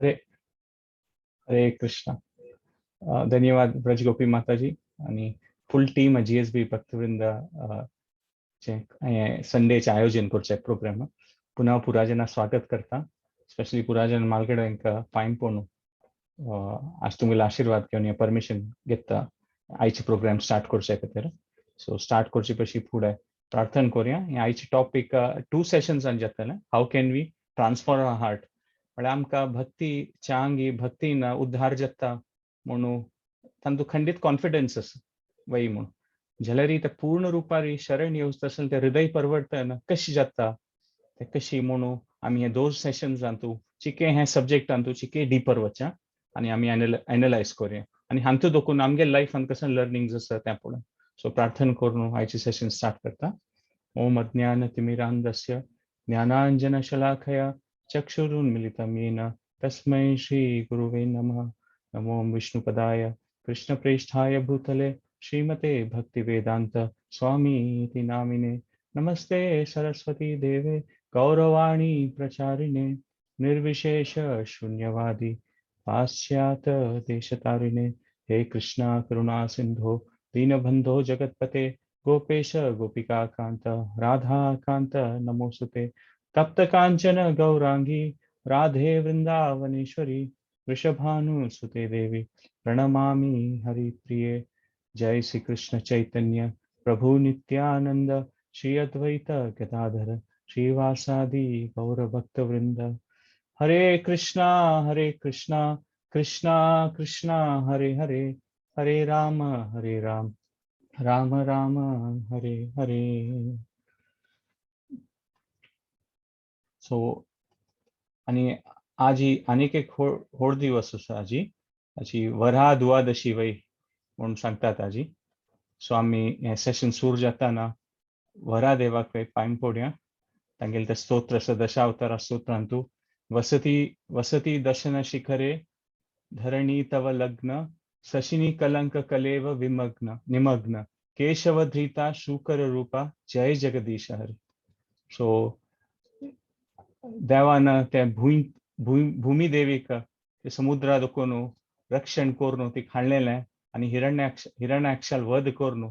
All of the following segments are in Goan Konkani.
हरे हरे कृष्णा. धन्यवाद ब्रजगोपी माताजी आणि फुल टीम जीएसबी भक्तवृंद चे संडेचे आयोजन करचे प्रोग्राम. पुन्हा पुराजना स्वागत करता. स्पेशली पुराजन मालगड हांकां फायन पळोवन आज तुमगेलो आशिर्वाद घेवन परमिशन घेता आयचे प्रोग्राम स्टार्ट करचे खातीर. सो स्टार्ट करचे पशी फुडें प्रार्थना करूया. हे आयचे टॉपीक टू सेशन्सान जातले. How can we transform our heart, म्हळ्यार आमकां भक्ती चांगी भक्तीन उद्धार जाता म्हणून तांतू खंडीत कॉन्फिडन्स आसा वय म्हूण, जाल्यार ते पूर्ण रुपारी शरण येवच तशें ते हृदय परिवर्तन कशी जाता ते कशी म्हणून आमी हे दोन सेशन्सांतू चिके हे सब्जेक्टांतू चिके डिपर वचा आनी आमी एनलायज करूया आनी हांतू दोकून आमगे लायफान कशें लर्निंग आसा तें पळोवन. सो प्रार्थना करून आयचे सेशन स्टार्ट करता. ओम अज्ञान तिमिरांधस्य ज्ञानांजन शलाखया चक्षुरुन्मिलितं येन तस्मै श्री गुरुवे नमः. नमो विष्णुपदाय कृष्णप्रेष्ठाय भूतले श्रीमते भक्तिवेदांत स्वामी नामिने. नमस्ते सरस्वती देवे गौरवाणी प्रचारिणे निर्विशेष शून्यवादी पाश्चात देशतारिणे. हे कृष्णा करुणा सिंधो दीनबंधो जगत्पते गोपेश गोपिका कांत राधा कांत नमोस्तुते. तप्त कांचन गौरांगी राधे वृंदावनेश्वरी वृषभानुसुते देवी प्रणमामि हरिप्रिये. जय श्री कृष्ण चैतन्य प्रभु नित्यानंद श्री अद्वैत गदाधर श्रीवासादि गौर भक्त वृंद. हरे कृष्णा कृष्णा कृष्णा हरे हरे, हरे राम राम राम हरे हरे. सो आनी आजी आनीक एक होड दिवस आसा आजी, आजी वराह दुवादशी वय म्हूण सांगतात आजी. सो आमी हें सेशन सुरू जाताना वरा देवाक पांय पडया. तांगेलें तें स्तोत्र आसा दशावतारा स्तोत्रांतू. वसती वसती दशन शिखरे धरणी तव लग्न शशिनी कलंक कलेव विमग्न निमग्न केशव धृता शूकर रूपा जय जगदीश हरी. सो देवान ते भूंय भूंय भूमी देवीक ते समुद्रा दोकून रक्षण करून ती हाडलेलें आनी हिरण्याक्षाल वध करून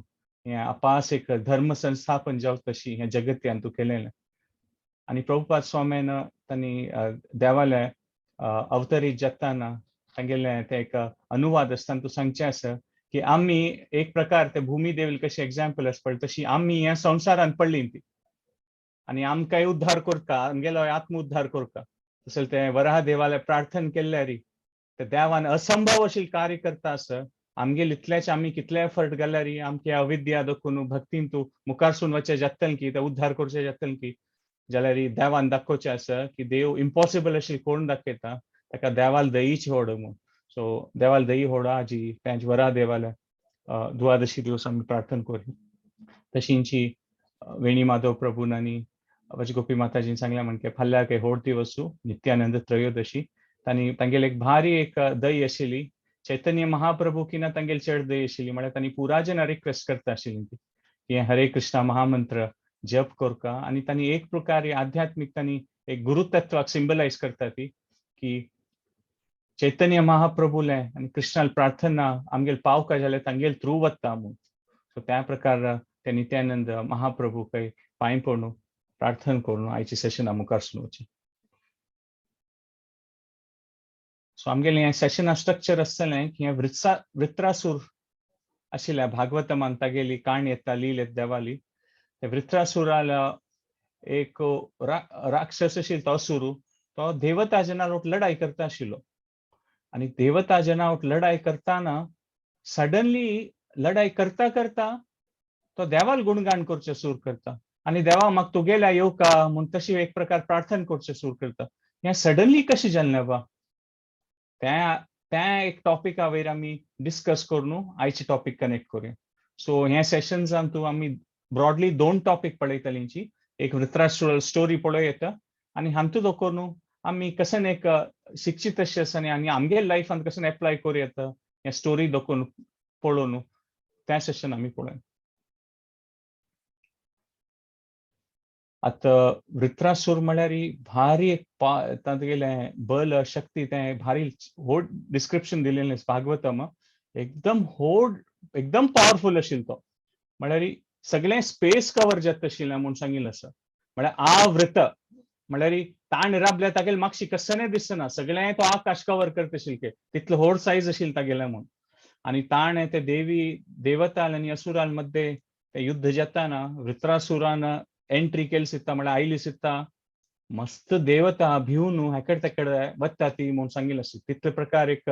हें अपास एक धर्म संस्थापन जावं तशी हें जगत्यान तूं केलेलें. आनी प्रभुपाद स्वाम्यान तांणी देवाले अवतरीत जाताना तांगेलें तें एक अनुवाद आसतना तूं सांगचें आसा की आमी एक प्रकार ते भूमी देवील कशें एग्जाम्पल आसा पळय तशी आमी ह्या संवसारांत पडली ती आनी आमकांय उद्धार करता, आमगेलो आत्म उद्धार करता. तशें तें वराह देवाले प्रार्थना केल्ल्यारी ते देवान असंभव अशी कार्य करता आसा. आमगेल इतलेच आमी कितले एफर्ट घाल्यारी आमची अविद्या दाखोवन भक्तीन तूं मुखारसून वचचें जातलें की ते उद्धार करचें जातलें की, जाल्यार देवान दाखोवचें आसा की देव इम्पॉसिबल अशी कोण दाखयता ताका देवाल दयीच होड म्हूण. सो देवाल दयी होडा आजी तेंच वराह देवाले द्वादशी दिवस आमी प्रार्थना करूं. तशींची वेणी माधव प्रभून आनी वजगोपी माताजीन सांगलें म्हणके फाल्यां काय होड दिवसू नित्यानंद त्रयोदशी. तांणी तांगेले एक भारी एक दही आशिल्ली. चैतन्य महाप्रभू की ना तांगेली चड दही आशिल्ली, म्हळ्यार तांणी पुराजना रिक्वेस्ट करता आशिल्ली ती की हरे कृष्णा महामंत्र जप करका. आनी तांणी एक प्रकारे आध्यात्मीक तांणी एक गुरुतत्वाक सिंबलायज करता ती की चैतन्य महाप्रभूले आनी कृष्णाल प्रार्थना आमगेल पावका जाल्यार तांगेल थ्रू वता म्हूण. सो त्या प्रकार ते नित्यानंद महाप्रभू काय पांय पडून प्रार्थना करून आयचे सेशना मुखार सुनोवचें. सो आमगेलें हें सेशना स्ट्रक्चर आसतलें की हें वृत्रासूर आशिल्ल्या भागवतमान तागेली काणी येता लील येता देवाली. ते वृत्रासुराला एक राक्षस आशिल्लो तो असुरू, तो देवता जना लढाई करता आशिल्लो आनी देवता जना लढाई करताना सडनली लढाई करता करता तो देवाल गुणगान करचें सुरू करता आनी देवा म्हाका तुगेल्या येवका म्हूण तशी एक प्रकार प्रार्थना करचें सुरू करता. हें सडनली कशें जालें बा त्या एक टॉपिका वयर आमी डिस्कस करून आयचे टॉपीक कनेक्ट करूया. सो ह्या सेशन्सान तूं आमी ब्रॉडली दोन टॉपीक पळयतलींची. एक वृत्रासुर स्टोरी पळोवं येता आनी हातूंत करून आमी कशें एक शिक्षीत अशें आसा आनी आमगे लायफान कशें एप्लाय करूं येता हे स्टोरी दाखोवन पळोवन त्या सेशन आमी पळोवया. आतां वृत्रासूर म्हळ्यार भारी एक तांगेलें बल शक्ती, तें भारी व्हड डिस्क्रिप्शन दिलेलें भागवतम. एकदम व्हड, एकदम पावरफूल आशिल्लो तो. म्हळ्यार सगळें स्पेस कवर जाता आशिल्लें म्हूण सांगिल्लें आसा. म्हळ्यार आवृत म्हळ्यार ताण राबल्या तागेले मागशी कसनें दिसना, सगळें तो आकाश कवर करता आशिल्ले, तितलो व्हड सायज आशिल्लें तागेलें म्हूण. आनी ताणें ते देवी देवताल आनी असुराल मध्ये ते युद्ध जाताना वृत्रासुरान एंट्री केली सित्ता, म्हळ्यार आयली सित्ता, मस्त देवता भिवन हेकड तेकड वता ती म्हूण सांगिल्लें आसा. तितले प्रकार एक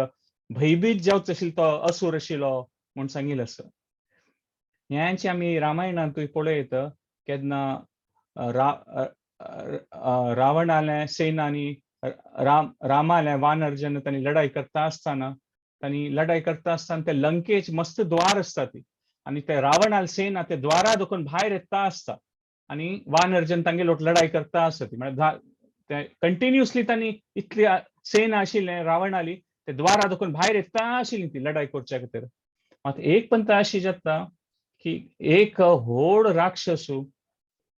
भयभीत जावचो आशिल्लो तो असुर आशिल्लो म्हूण सांगिल्लें आसा. ह्यांची आमी रामायणांतूय पळयत केन्ना रावणाले सेनानी रामाले वानर जेन्ना तांणी लढाई करता आसतना, तांणी लढाई करता आसतना ते लंकेच मस्त द्वार आसता ती, आनी ते रावणाल सेना ते द्वारा दोकून भायर येता आसता आनी वानर जेन्ना तांगे लोक लढाई करता आसता ती, म्हळ्यार ते कंटिन्युअसली तांणी इतली सेना आशिल्लें रावणाली, ते द्वारा दोकून भायर येता आशिल्ली ती लढाई करच्या खातीर. मात एक पंत अशी जाता की एक व्हड राक्षसू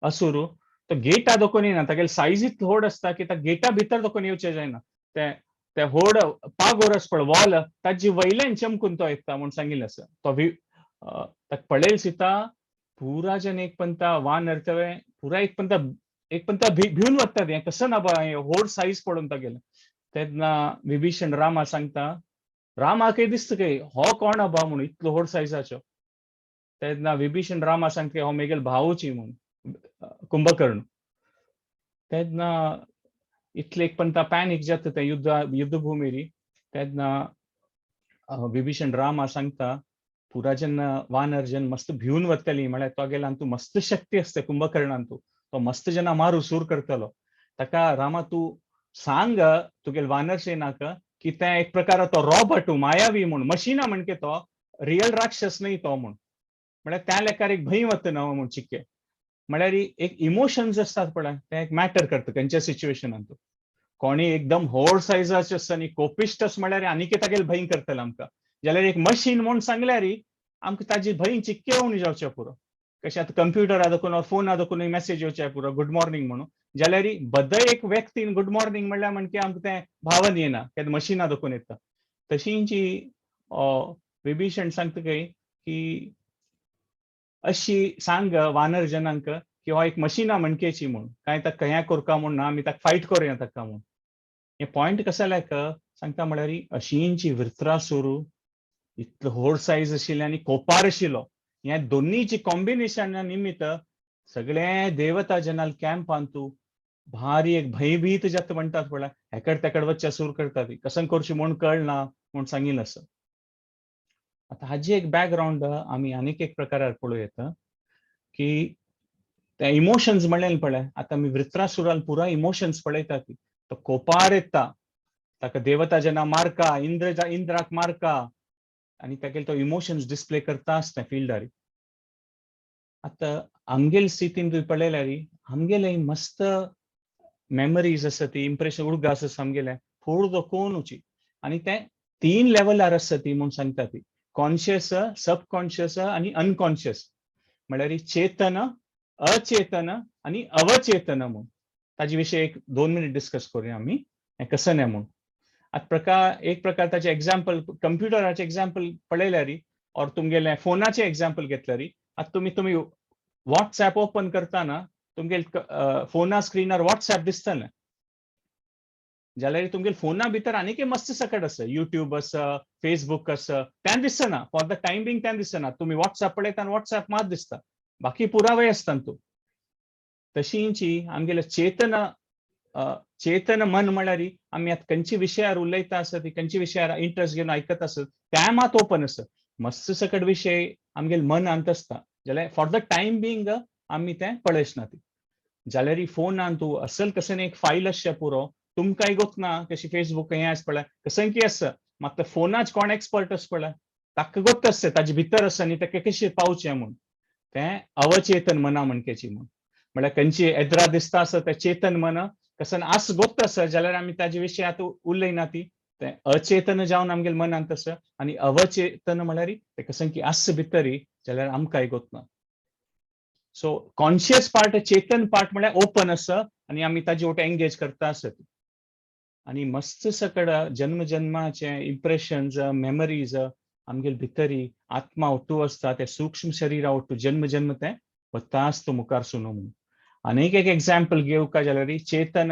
असुरू तो गेटा दोकून येना, तागेले सायज इतलो व्हड आसता की त्या गेटा भितर दोकून येवचें जायना. ते ते व्हड पागोर आसा पळय वॉल, ताजी वयल्यान चमकून तो येता म्हूण सांगिल्लें आसा. तो ताका पळयले सिता पुरा जन एक पंता वानर तवे पुरा एक पंता एक पंता भिवन वता, हें कसं ना बा व्हड सायज पळोवन तागेलें. तेन्ना विभीषण रामा सांगता, रामाकय दिसता काय हो कोण आबा म्हणून इतलो व्हड सायजाचो. तेन्ना विभीषण रामा सांगता हो मेगेल भावची म्हूण कुंभकर्ण. तेन्ना इतले एक पंता पॅनीक जाता तें युद्धभूमिरी. तेन्ना विभीषण रामा सांगता पुरा जेन्ना वानर जेन्ना मस्त भिवन वतली, म्हळ्यार तो गेल्यान तूं मस्त शक्ती आसता कुंभकर्णान, तूं तो मस्त जेन्ना मारू सूर करतलो ताका, रामा तूं सांग तुगेले वानर सेनाक की तें एक प्रकार तो रॉबर्ट मायावी म्हूण मशिना म्हणके तो रियल राक्षस न्ही तो म्हूण. म्हळ्यार त्या लेखार एक भंय वता ना म्हूण चिक्के. म्हळ्यार एक इमोशन्स आसतात पळय, तें एक मॅटर करता खंयच्या सिच्युएशनान. तूं कोणी एकदम व्हड सायजाचे आसता न्ही, कोपिश्ट आसा म्हळ्यार आनीक तागेले भंय करतले आमकां, जाल्यार एक मशीन म्हूण सांगल्यार आमकां ताजी भंय चिक्के उणी जावचें पुरो. कशें आतां कंप्युटरा दाखोवन फोना दाखोवन मॅसेज येवचे पुरो गुड मॉर्निंग म्हणून, जाल्यार बद्दय एक व्यक्तीन गुड मॉर्निंग म्हणल्यार म्हणके आमकां तें भावन येना, केन्ना मशिना दाखोवन येता. तशींची विभीषण सांगता काय की अशी सांग वानर जनांक की हो एक मशिना म्हणकेची म्हूण, काय ताका हें करका म्हूण ना, आमी ताका फायट करुया ताका म्हूण. हे पॉयंट कसो लायक सांगता म्हळ्यार अशींची वृत्रासुरू इतलो व्हड सायज आशिल्ले आनी कोपार आशिल्लो, ह्या दोन्हीची कॉम्बिनेशना निमित्त सगळे देवता जनाल कॅम्पांतू भारी एक भयभीत जाता म्हणटात पळय, हेकड तेकड वच्चे सूर करता ती, कसं करची म्हूण कळना म्हूण सांगिल्लें आसा. आतां हाजी एक बॅकग्रावंड आमी आनीक एक प्रकारार पळोवं येता की ते इमोशन्स म्हणलें पळय, आतां आमी वृत्रासुरान पुराय इमोशन्स पळयता ती, तो कोपार येता ताका देवता जेन्ना मारका, इंद्राक मारका आनी तागेले तो इमोशन्स डिस्प्ले करता आसता फिल्डार. आतां आमगेले स्थितीन तुवें पळयल्यार आमगेले मस्त मेमरीज आसा ती, इम्प्रेशन उडगास आसा आमगेले फोड कोणूची, आनी ते तीन लेवलार आसता ती म्हूण सांगता ती, कॉन्शियस, सबकॉन्शियस आनी अनकॉन्शियस, म्हळ्यार चेतन, अचेतन आनी अवचेतन म्हूण. ताजे विशीं एक 2 मिनीट डिस्कस करुया आमी हें कसं न्ही म्हूण. आतां प्रकार एक प्रकार ताचे एग्जाम्पल कंप्युटराचे एग्जाम्पल पळयल्यार ऑर तुमगेले फोनाचे एग्जाम्पल घेतल्यार, आतां तुमी तुमी वॉट्सॅप ओपन करतना तुमगेले फोना स्क्रिनार वॉट्सॅप दिसतलें, जाल्यार तुमगेले फोना भितर आनीक मस्त सकट आसा, युट्यूब आसा, फेसबूक आसा, तें दिसना फॉर the time being, तें दिसना. तुमी वॉट्सॅप पळयता आनी वॉट्सॅप मात दिसता, बाकी पुरावे आसता तूं. तशींची आमगेले चेतन चेतन मन म्हळ्यार आमी आतां खंयच्या विशयार उलयता आसत, खंयच्या विशयार इंट्रस्ट घेवन आयकत आसत तें मात ओपन आसा, मस्त सकट विशय आमगेले मनांत आसता, जाल्यार फॉर the time being आमी तें पळयना ती. जाल्यार फोनान तूं असल कशें एक फायल आसचें पुरो, तुमकांय गोतना कशी फेसबूक हें आसा पळय कसं की आसा, मात फोनाच कोण एक्सपर्ट आसा पळय ताका गोत आसता ताजे भितर आसा न्ही ताका कशें पावचें म्हूण, तें अवचेतन मना म्हणकेची म्हूण. म्हळ्यार खंयची एद्रा दिसता आसा तें चेतन मन कसं आस गोत आसा, जाल्यार आमी ताजे विशय आतां उलयना ती, तें अचेतन जावन आमगेले मनांत आसा, आनी अवचेतन म्हळ्यार तें कसं की आस भितरी जाल्यार आमकांय गोतना. सो कॉन्शियस पार्ट, चेतन पार्ट म्हळ्यार ओपन आसा आनी आमी ताजे वटे एंगेज करता आसत. आनी मस्त सकड जन्म जन्माचे इम्प्रेशन्स, मेमरीज आमगेले भितरी आत्मा ओट्टू आसता. ते सूक्ष्म शरीरा ओट्टू जन्म जन्म ते वता आसता मुखार सुनो म्हणून. आनीक एक एग्जाम्पल घेवका जाल्यार, चेतन,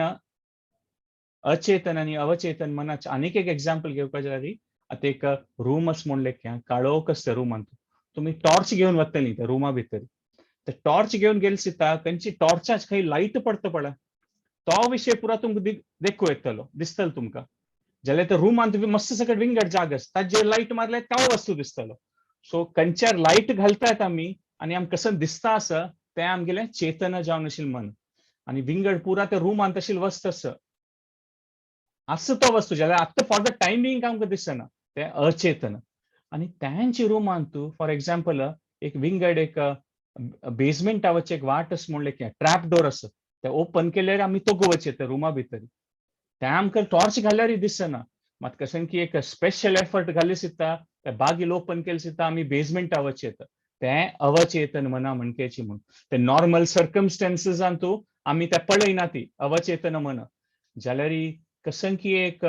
अचेतन आनी अवचेतन मनाचे आनीक एक एग्जाम्पल घेवका जाल्यार, आतां एक रूम आसा म्हूण लेखया. काळोख आसता रुमान. तुमी टॉर्च घेवन वतली त्या रुमा भितर. ते टॉर्च घेवन गेले सिता, खंयची टॉर्चाच खंय लायट पडटा पळय, तो विशय पुरा तुमकां देखू येतलो, दिसतलो तुमकां. जाल्यार त्या रुमांत मस्त सकट विंगड जाग आसा, ताजेर लायट मारल्यार तो वस्तू दिसतलो. सो खंयच्यार लायट घालतात आमी आनी आमकां कसं दिसता आसा, तें आमगेलें चेतन जावन आशिल्लें मन. आनी विंगड पुरा त्या रुमांत आशिल्ली वस्त आसा, आसा तो वस्तू, जाल्यार आतां फॉर the timing आमकां दिसना, तें अचेतन. आनी त्यांचे रुमांत, फॉर एग्जाम्पल, एक विंगड एक बेजमेंटा वचचे एक वाट आसा म्हणलें की ट्रॅप डोर आसा, ते ओपन केल्यार आमी तोगो वचचे त्या रुमा भितर. ते आमकां टॉर्च घाल्यारय दिसना. मात कशें की एक स्पेशल एफर्ट घाली सिता, त्या बागील ओपन केले सिता, आमी बेजमेंटा वचचे येता. तें अवचेतन मना म्हणकेची म्हूण. ते नॉर्मल सर्कमस्टन्सीसान तूं आमी ते पळयना ती अवचेतन मन. जाल्यार कसं की एक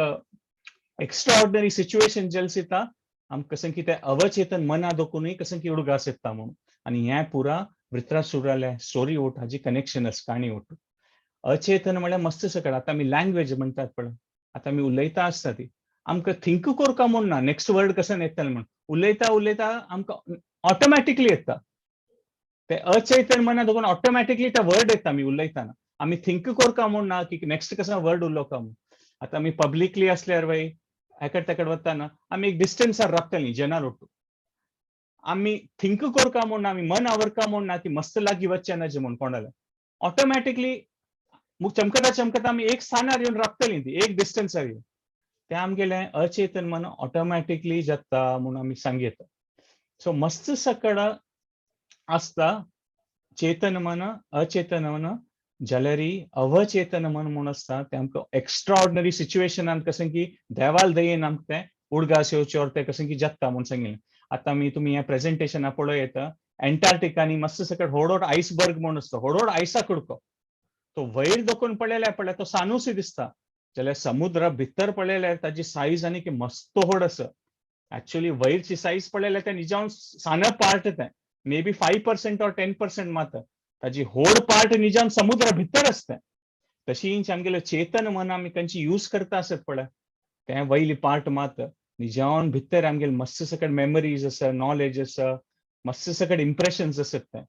एक्स्ट्राऑर्डिनरी सिच्युएशन जेल सिता, आमकां कसं की ते अवचेतन मना दोकुनूय कसं की उडगास येता म्हणून. आनी हें पुरा वृत्रासुराल्या स्टोरी ओट हाजी कनेक्शन आसा, काणी ओट. अचेतन म्हळ्यार मस्त सकळ आतां आमी लँग्वेज म्हणटात पळय, आतां आमी उलयता आसता ती, आमकां थिंक करका म्हूण ना, नेक्स्ट वर्ड कसं येतलें म्हूण. उलयता उलयता आमकां ऑटोमॅटिकली येता. ते अचेतन मना दोगून ऑटोमॅटिकली ते वर्ड येता. आमी उलयतना आमी थिंक करका म्हूण ना की नेक्स्ट कसं वर्ड उलोवका म्हूण. आतां आमी पब्लिकली असल्यार वय एकड तेकड वताना आमी एक डिस्टन्सार रावतली जनार ओट्टू. आमी थिंक करका म्हूण ना, आमी मन आवरका म्हूण ना की मस्त लागीं वचचें ना म्हूण कोणाले. ऑटोमॅटिकली चमकता चमकता आमी एक स्थानार येवन रावतली ती एक डिस्टन्सार येवन. ते आमगेलें अचेतन मन ऑटोमॅटिकली जाता म्हूण आमी सांगयता. सो मस्त सकड आसता चेतन मन, अचेतन मन. जाल्यार अवचेतन मन म्हूण आसता, तें आमकां एक्स्ट्राऑर्डिनरी सिच्युएशनान कशें की देवाल दयेन आमकां तें उडगास येवचें or तें कशें की जाता म्हूण सांगिल्लें. आतां आमी तुमी हें प्रेजेंटेशना पळय येता, एंटार्क्टिकानी मस्त सकट व्हड व्हड आयसबर्ग म्हूण आसता, व्हड व्हड आयसा कुडको. तो वयर दोकून पळयल्यार पळय तो सानूस दिसता, जाल्यार समुद्रा भितर पळयल्यार ताजी सायज आनी की मस्त व्हड आसा. एक्चुअली वयरची सायज पळयल्यार तें निजावन सान पार्ट तें, maybe 5% or 10% मात्र. ताजी व्हड पार्ट निजान समुद्रा भितर आसता. तशीच आमगेले चेतन मन आमी खंयची यूज करता आसत पळय, तें वयली पार्ट मात्र. निजावन भितर आमगेले मस्त सकट मेमरीज आसा, नॉलेज आसा, मस्त सकट इम्प्रेशन्स आसत. तें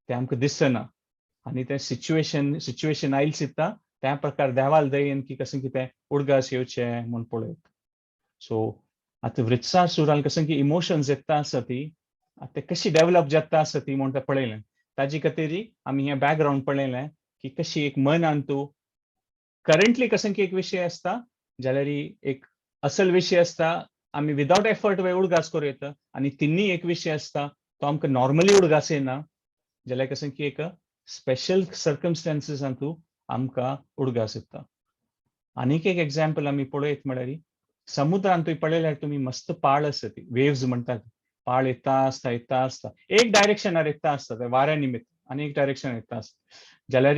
तें आमकां दिसना आनी तें सिच्युएशन आयल सिता, त्या प्रकार देवाल दयेन की कशें कितें उडगास येवचें म्हूण पळयत. सो आतां वृत्सासुरान कशें की इमोशन्स येता आसा, ती आतां कशी डेवलप जाता आसा ती म्हूण तें पळयलें. ताजे खातीर आमी हें बॅकग्रावंड पळयलें की कशी एक मनान तूं करंटली कशें की एक विशय आसता, जाल्यार एक असल विशय आसता, आमी विदावट एफर्ट वे उडगास करूं येता. आनी तिन्ही एक विशय आसता, तो आमकां नॉर्मली उडगास येना, जाल्यार कशें की एक स्पेशल सर्कमस्टांसीसान तूं आमकां उडगास येता. आनीक एक एग्जाम्पल आमी पळयत म्हळ्यार, समुद्रांत तुवें पळयल्यार तुमी मस्त पाळ आसा, ती वेव्स म्हणटात. पाळ येता आसता, येता आसता, एक डायरेक्शनार येता आसता, ते वाऱ्या निमित्त आनी एक डायरेक्शन येता आसता. जाल्यार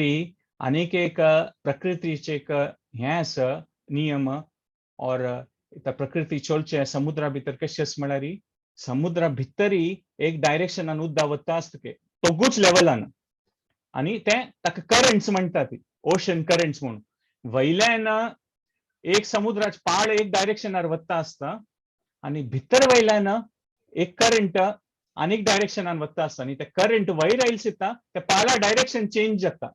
आनीक एक प्रकृतीचे एक हें आसा नियम और त्या प्रकृती चोलचे समुद्रा भितर कशें आसा म्हळ्यार, समुद्रा भितरी एक डायरेक्शनान उदक वता आसता, तोगूच लेवलान. आनी तें ताका करंट्स म्हणटा ती, ओशन करंट्स म्हणून. वयल्यान एक समुद्राचे पाळ एक डायरेक्शनार वता आसता आनी भितर वयल्यान एक करंट आनीक डायरेक्शनान वता आसता. आनी ते करंट वयर आयल सिता, ते पाळा डायरेक्शन चेंज जाता.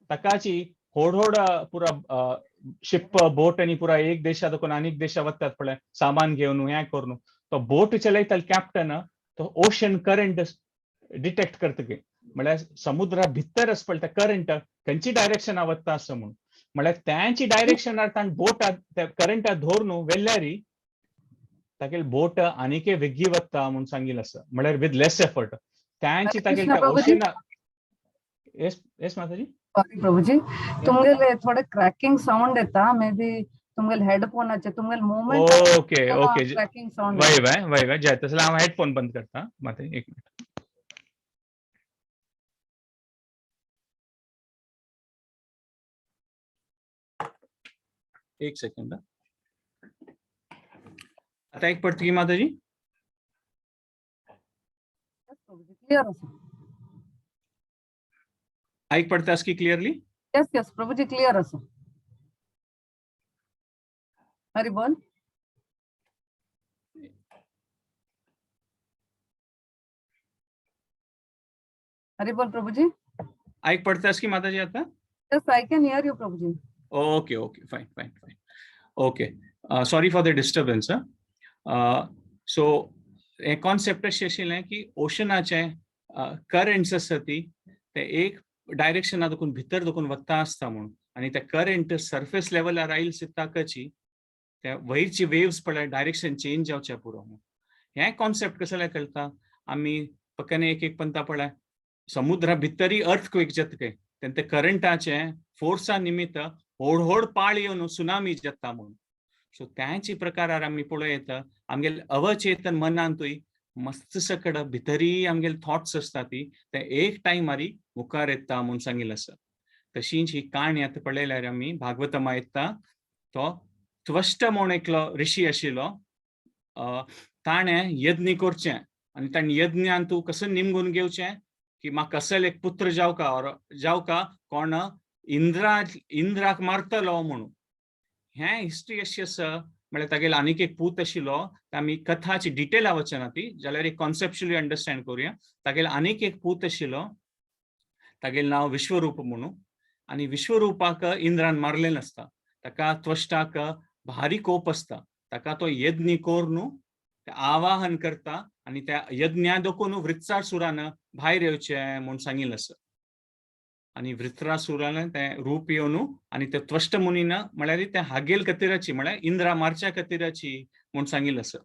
ताकाची व्हड व्हड पुरा शिप, बोट आनी पुरा एक देशा देखून आनीक देशा वतात पळय सामान घेवन, हें करून, तो बोट चलयतालो कॅप्टन, तो ओशन करंट डिटेक्ट करता की म्हळ्यार समुद्रा भितर आसा पळय ते करंट खंयची डायरेक्शना वता आसा म्हणून. म्हळ्यार त्यांची डायरेक्शनार ताणें बोट त्या करंटा धरून व्हेल्यारी तागेली बोट आनीकय वेगीं वता म्हूण सांगिल्लें आसा, म्हळ्यार विथ लेस एफर्ट त्यांची तागेली कृष्ण प्रभुजी. ओशना. येस येस माताजी. सॉरी प्रभुजी, तुमगेले थोडे क्रॅकिंग साउंड येता. मे बी तुमगेले हेडफोनाचे तुमगेले movement. Okay okay. Cracking sound. वय वय वय वय, जाय तसं हांव हेडफोन बंद करता मात, एक मिनिट. एक सेकंड. आता एक पडटा की माताजी? क्लियर आसा. आयक पडटा की क्लियरली? येस येस प्रभुजी, क्लियर आसा. हरी बोल. हरी बोल प्रभुजी. आयक पडटा की माताजी आता? Yes, I can hear you, Prabhuji. Okay, fine, fine, fine. Okay, sorry for the disturbance. Huh? So, हे कॉन्सेप्ट अशें आशिल्लें की ओशनाचे करंट्स आसता ती ते एक डायरेक्शना देखून भितर देखून वता आसता म्हणून, आनी ते करंट सर्फेस लेवलार आयल सित्ताकची ते वयरची वेव्स पळय डायरेक्शन चेंज जावचें पुरो म्हणून. हें कॉन्सेप्ट कसलें कळटा आमी पक्याने एक एक पंता पळय समुद्रा भितरी अर्थक्वेक जाता काय तेन्ना ते करंटाचे फोर्सा निमित्त व्हड व्हड पाळ येवन सुनामी जाता म्हणून. सो त्याच प्रकारार आमी पळोवं येता आमगेले अवचेतन मनांतूय मस्त सकड भितरी आमगेले थॉट्स आसता ती ते एक टायमारी मुखार येता म्हूण सांगिल्लें आसा. तशीच ही काणी आतां पळयल्यार आमी भागवतमा येता तो त्वष्ट म्हूण एकलो ऋषी आशिल्लो, ताणें यज्ञ करचें आनी ताणें यज्ञान तूं कसो निमगून घेवचें की म्हाका कसले एक पुत्र जावका और जावका कोण इंद्राक मारतलो म्हणून. हें हिस्ट्री अशी आसा म्हळ्यार तागेलो आनीक एक पूत आशिल्लो, आमी कथाची डिटेला वचना ती जाल्यार एक कॉन्सेप्च्युअली अंडरस्टँड करुया. तागेलो आनीक एक पूत आशिल्लो, तागेलें नांव विश्वरूप म्हणून, आनी विश्वरूपाक इंद्रान मारलें नासता. ताका त्वष्टाक भारी कोप आसता, ताका तो यज्ञ करून आवाहन करता आनी त्या यज्ञा देखून वृत्सासुरान भायर येवचें म्हूण सांगिल्लें आसा. आनी वृत्रासुरान तें रूप येवन आनी ते त्वष्ट मुनीन म्हळ्यार त्या हागेल कतिराची म्हळ्यार इंद्रा मारच्या कतिराची म्हूण सांगिल्लें आसा.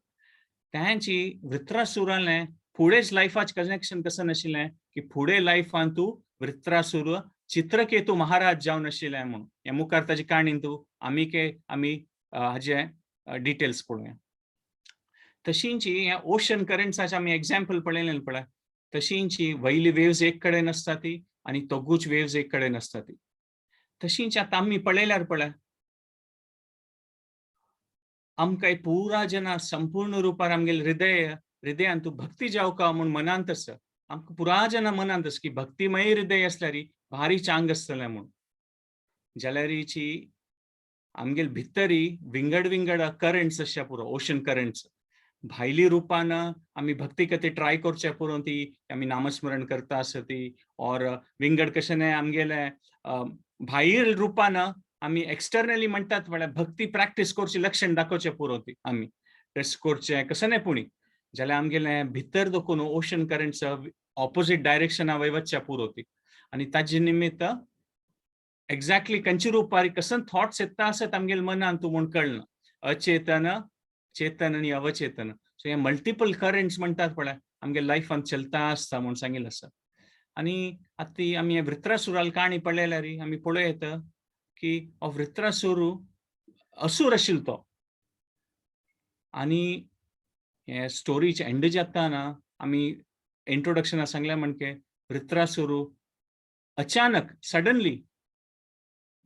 तांची वृत्रासुरालें फुडेंच लायफाचें कनेक्शन कसं नाशिल्लें की फुडें लायफान तूं वृत्रासुर चित्रकेतू महाराज जावन आशिल्लें म्हणून. ह्या मुखार ताजी काणी तूं आमी के आमी हाजे डिटेल्स पळोवया. तशींची ह्या ओशन करंट्साचे आमी एग्जाम्पल पळयलें पळय, तशींची वयली वेव्स एक कडेन आसता ती आनी दोगूच वेव्स एक कडेन आसता ती. तशींच आतां आमी पळयल्यार पळय आमकां पुरा जना संपूर्ण रुपार आमगेले हृदयान तूं भक्ती जावका म्हूण मनांत आसा. आमकां पुरा जना मनांत आसा की भक्तिमय हृदय आसल्यार भारी चांग आसतलें म्हूण. जाल्यारीची आमगेले भितरी विंगड विंगड करंट्स आसच्या पुरो ओशन करंट्स भायली रुपान आमी भक्ती कथे ट्राय करचे पुरो ती आमी नामस्मरण करता आसा ती और विंगड कशें आमगेले भायर रुपान आमी एक्सटर्नली म्हणटात म्हळ्यार भक्ती प्रॅक्टीस करची लक्षण दाखोवचें पुरो ती आमी टेस्ट करचें कशें न्हय पुणी जाल्यार आमगेले भितर देखून ओशन करंट्स ऑपोजीट डायरेक्शना वय वचच्या पुरो ती. आनी ताजे निमित्त एक्झॅक्टली खंयच्या रुपार कसं थॉट्स येता आसत आमगेले मनान तूं म्हूण कळना. अचेतन, चेतन आनी अवचेतन, सो हे मल्टिपल करंट्स म्हणटात पळय आमगे लायफान चलता आसता म्हूण सांगिल्लें आसा. आनी आतां आमी वृत्रासुराल काणी पळयल्यार आमी पळोवं येता की हो वृत्रासूर असूर आशिल्लो तो. आनी हे स्टोरीचे एंड जाता ना आमी इंट्रोडक्शना सांगलें म्हणके वृत्रासूर अचानक सडनली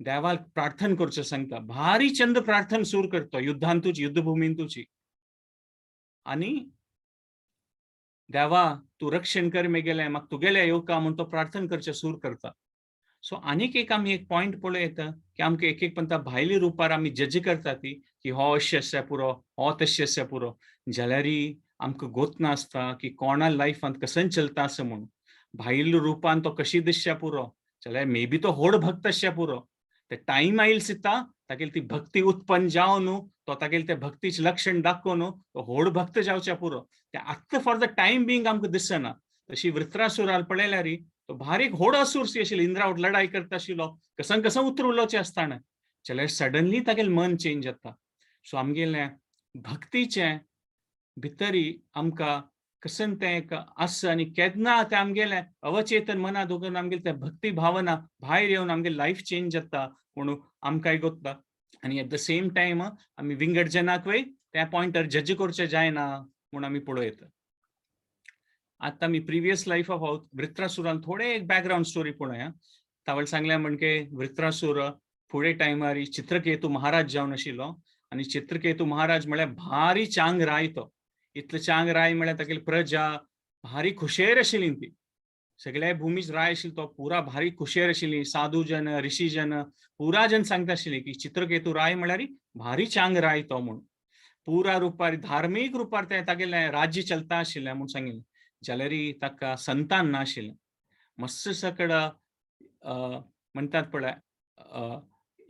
देवाक प्रार्थन करचें सांगता, भारी चंद प्रार्थन सूर करता युद्धांतूच युद्धभुमींतूची, आनी देवा तूं रक्षण कर मेगेलें म्हाका तुगेलें येवका म्हूण तो प्रार्थन करचें सूर करता. सो आनीक एक आमी एक पॉयंट पळोवं येता की आमकां एक एक पंता भायली रुपार आमी जज करता ती की हो अशें आसता पुरो हो तशें आसता पुरो, जाल्यारय आमकां गोत नासता की कोणा लायफांत कसन चलता आसा म्हूण. भायल्या रुपान तो कशी दिसच्या पुरो जाल्यार मे बी तो व्हड भक्त आसच्या पुरो, ते टायम आयल सिता तागेली ती भक्ती उत्पन्न जावन तो तागेले ते भक्तीचें लक्षण दाखोवन तो व्हड भक्त जावच्या पुरो. ते आत्तां फॉर the time being आमकां दिसना. तशी वृत्रासुराल पळयल्यार तो भारीक व्हड असूर आशिल्लो, इंद्रा लढाई करता आशिल्लो, कसन कसं उतर उलोवचें आसतना जाल्यार सडनली तागेलें मन चेंज जाता. सो आमगेलें भक्तीचें भितरी आमकां कसन तें एक आसा आनी केन्ना तें आमगेलें अवचेतन मना दोगून आमगेलें तें भक्ती भावना भायर येवन आमगेलें लायफ चेंज जाता म्हणून आमकांय गोत्ता. आनी एट the same time आमी विंगड जनाकूय त्या पॉयंटार जज करचें जायना म्हूण आमी पळोवं येता. आतां आमी प्रिवियस लायफ ऑफ वृत्रासुरान थोडे एक बॅकग्रावंड स्टोरी पळोवया. तावळ सांगलें म्हणके वृत्रासूर फुडें टायमार चित्रकेतू महाराज जावन आशिल्लो आनी चित्रकेतू महाराज म्हळ्यार भारी चांग राय तो. इतलो चांग राय म्हळ्यार तागेली प्रजा भारी खुशेर आशिल्ली. ती सगळ्या भूमीच राय आशिल्लो तो पुरा भारी खुशेर आशिल्ली. साधू जन, ऋषी जन, पुरा जन सांगता आशिल्ली की चित्रकेतू राय म्हळ्यार भारी चांग राय तो म्हणून. पुरा रुपार, धार्मीक रुपार ते तागेलें राज्य चलता आशिल्लें म्हूण सांगिल्लें. जाल्यार ताका संतान नाशिल्लें. मस्त सकड म्हणटात पळय,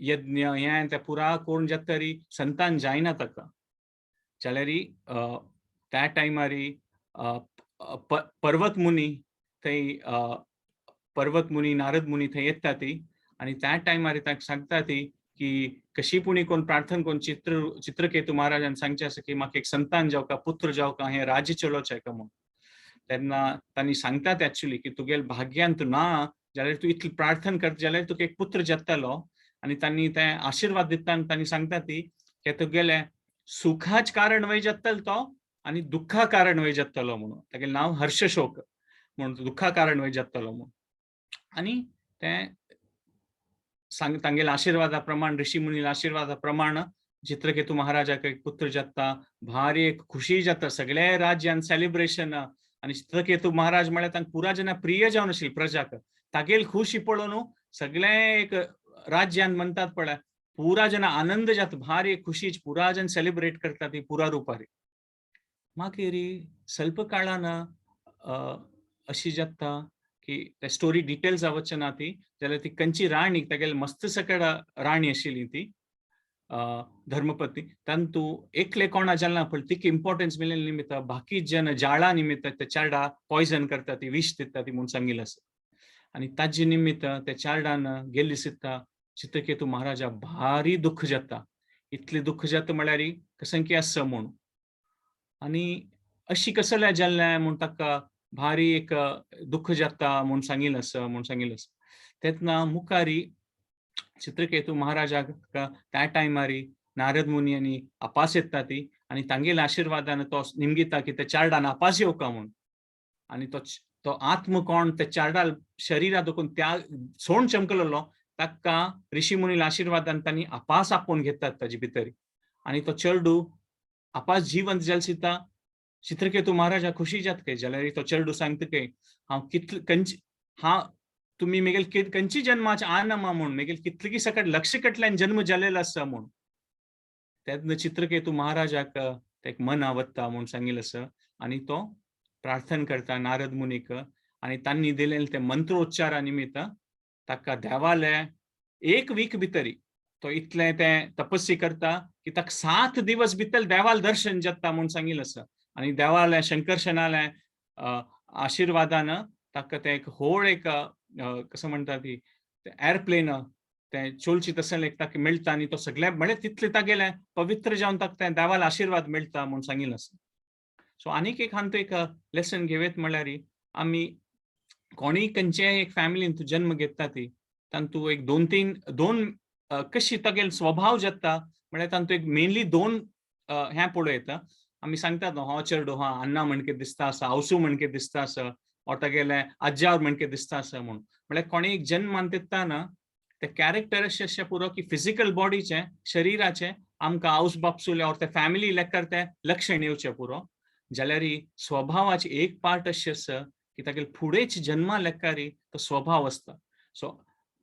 यज्ञ हें तें पुरा करून जाता तरी संतान जायना ताका. जाल्यार त्या टायमार पर्वत मुनी थंय, पर्वत मुनी, नारद मुनी थंय येता ती आनी त्या टायमार ताका सांगता ती की कशी पुणी कोण प्रार्थना कोण चित्रकेतू महाराजान सांगचें आसा की म्हाका एक संतान जावका, पुत्र जावका, हें राज्य चलोवचें का म्हूण. तेन्ना तांणी सांगतात एक्चुली की तुगेल भाग्यांत ना जाल्यार तूं इतली प्रार्थना करता जाल्यार तुका एक पुत्र जातलो. आनी तांणी ते आशिर्वाद दिता आनी तांणी सांगता ती की तुगेलें सुखाच कारण वय जातलो तो आनी दुख्खा कारण वय जातलो म्हणून. तागेलें नांव हर्षशोक म्हणून, दुख्खा कारण वय जातलो म्हणून. आनी ते सांग तांगेल्या आशिर्वादा प्रमाण, ऋषी मुनील्या आशिर्वादा प्रमाण चित्रकेतू महाराजाक एक पुत्र जाता. भारी एक खुशी जाता, सगळे राज्यान सेलिब्रेशन. आनी चित्रकेतू महाराज म्हळ्यार तांकां पुरा जना प्रिय जावन आशिल्ली प्रजाक. तागेल खुशी पळोवन सगळे एक राज्यान म्हणटात पळय, पुरा जना आनंद जाता, भारी खुशी, पुरा जन सेलिब्रेट करता ती पुरा रुपारी. मागीर स्वल्प काळान अशी जाता की ते स्टोरी डिटेल्स वचना ना ती. जाल्यार ती कंची राणी, तागेली मस्त सकड राणी आशिल्ली ती धर्मपत्नी. तांतू एकले कोणा जालें ना, पण तिका इम्पॉर्टन्स मेळिल्ले निमित्त बाकी जन जाळा निमित्त ते चेडा पॉयझन करता ती, विश दिता ती म्हूण सांगिल्लें आसा. आनी ताजे निमित्त त्या चेरडान गेल्ली सित्ता चित्रकेतू महाराजा भारी दुःख जाता. इतलें दुःख जाता म्हळ्यार कसं की आसा म्हूण. आनी अशी कसलें जाल्लें म्हूण ताका भारी एक दुःख जाता म्हूण सांगिल्लें आसा, म्हूण सांगिल्लें आसा. तेन्ना मुखारी चित्रकेतू महाराजाक त्या टायमारी नारद मुनी आनी अपास येता ती आनी तांगेल्या आशिर्वादान तो निमगिता की त्या चेरडान अपास येवका म्हूण. आनी तो तो आत्म कोण त्या चेरडाल शरीरा दोकून त्या सोण चमकलेलो, ताका ऋषी मुनील्या आशिर्वादान तांणी अपास आपोवन घेतात ताजे भितर आनी तो चेरडू अपास जिवंत जाल सिता. चित्रकेतू महाराजा खुशी जात काय. जाल्यार तो चेरडू सांगता काय, हांव कितले कंच हांव तुमी मेगेल कंची जन्माचे आनमा म्हूण, मेगेल कितली सकट लक्ष कटल्यान जन्म जालेलो आसा म्हूण. तेन्ना चित्रकेतू महाराजाक एक मन आवडटा म्हूण सांगिल्लें आसा. आनी तो प्रार्थना करता नारद मुनीक आनी तांणी दिलेले ते मंत्रोच्चारा निमित्त ताका देवाले एक वीक भितरी तो इतलें तें तपस्वी करता की ताका 7 दिवस भितर देवाल दर्शन जाता म्हूण सांगिल्लें आसा. आनी देवाले शंकरशनाले आशिर्वादान ताका तें एक होड एक कसं म्हणटा ती एरप्लेन तें चोलची तसलें एक ताका मेळटा. आनी तो सगळें म्हळ्यार तितलें तागेलें पवित्र जावन ताका तें देवाल आशिर्वाद मेळटा म्हूण सांगिल्लें आसा. सो आनीक एक हांतू एक लेसन घेवयत म्हळ्यार आमी कोणीय खंयचेय एक फॅमिलीन तूं जन्म घेता ती तांतू एक दोन तीन दोन कशी तागेलो स्वभाव जाता म्हळ्यार तांतू एक मेनली दोन हें पळोवं येता. आमी सांगतात न्हू, हो चेडो हा अण्णा म्हणके दिसता आसा, आवसू म्हणके दिसता आसा, or तागेले आज्यावर म्हणके दिसता आसा म्हूण. म्हळ्यार कोणी एक जन्मान दिता ना ते कॅरेक्टर अशें अशें पुरो की फिजिकल बॉडीचे, शरिराचे आमकां आवस बापसुले or ते फॅमिली लेकर ते लक्षण येवचें पुरो. जाल्यार स्वभावाचे एक पार्ट अशें आसा की तागेले फुडेच जन्मा लेकारी तो स्वभाव आसता. सो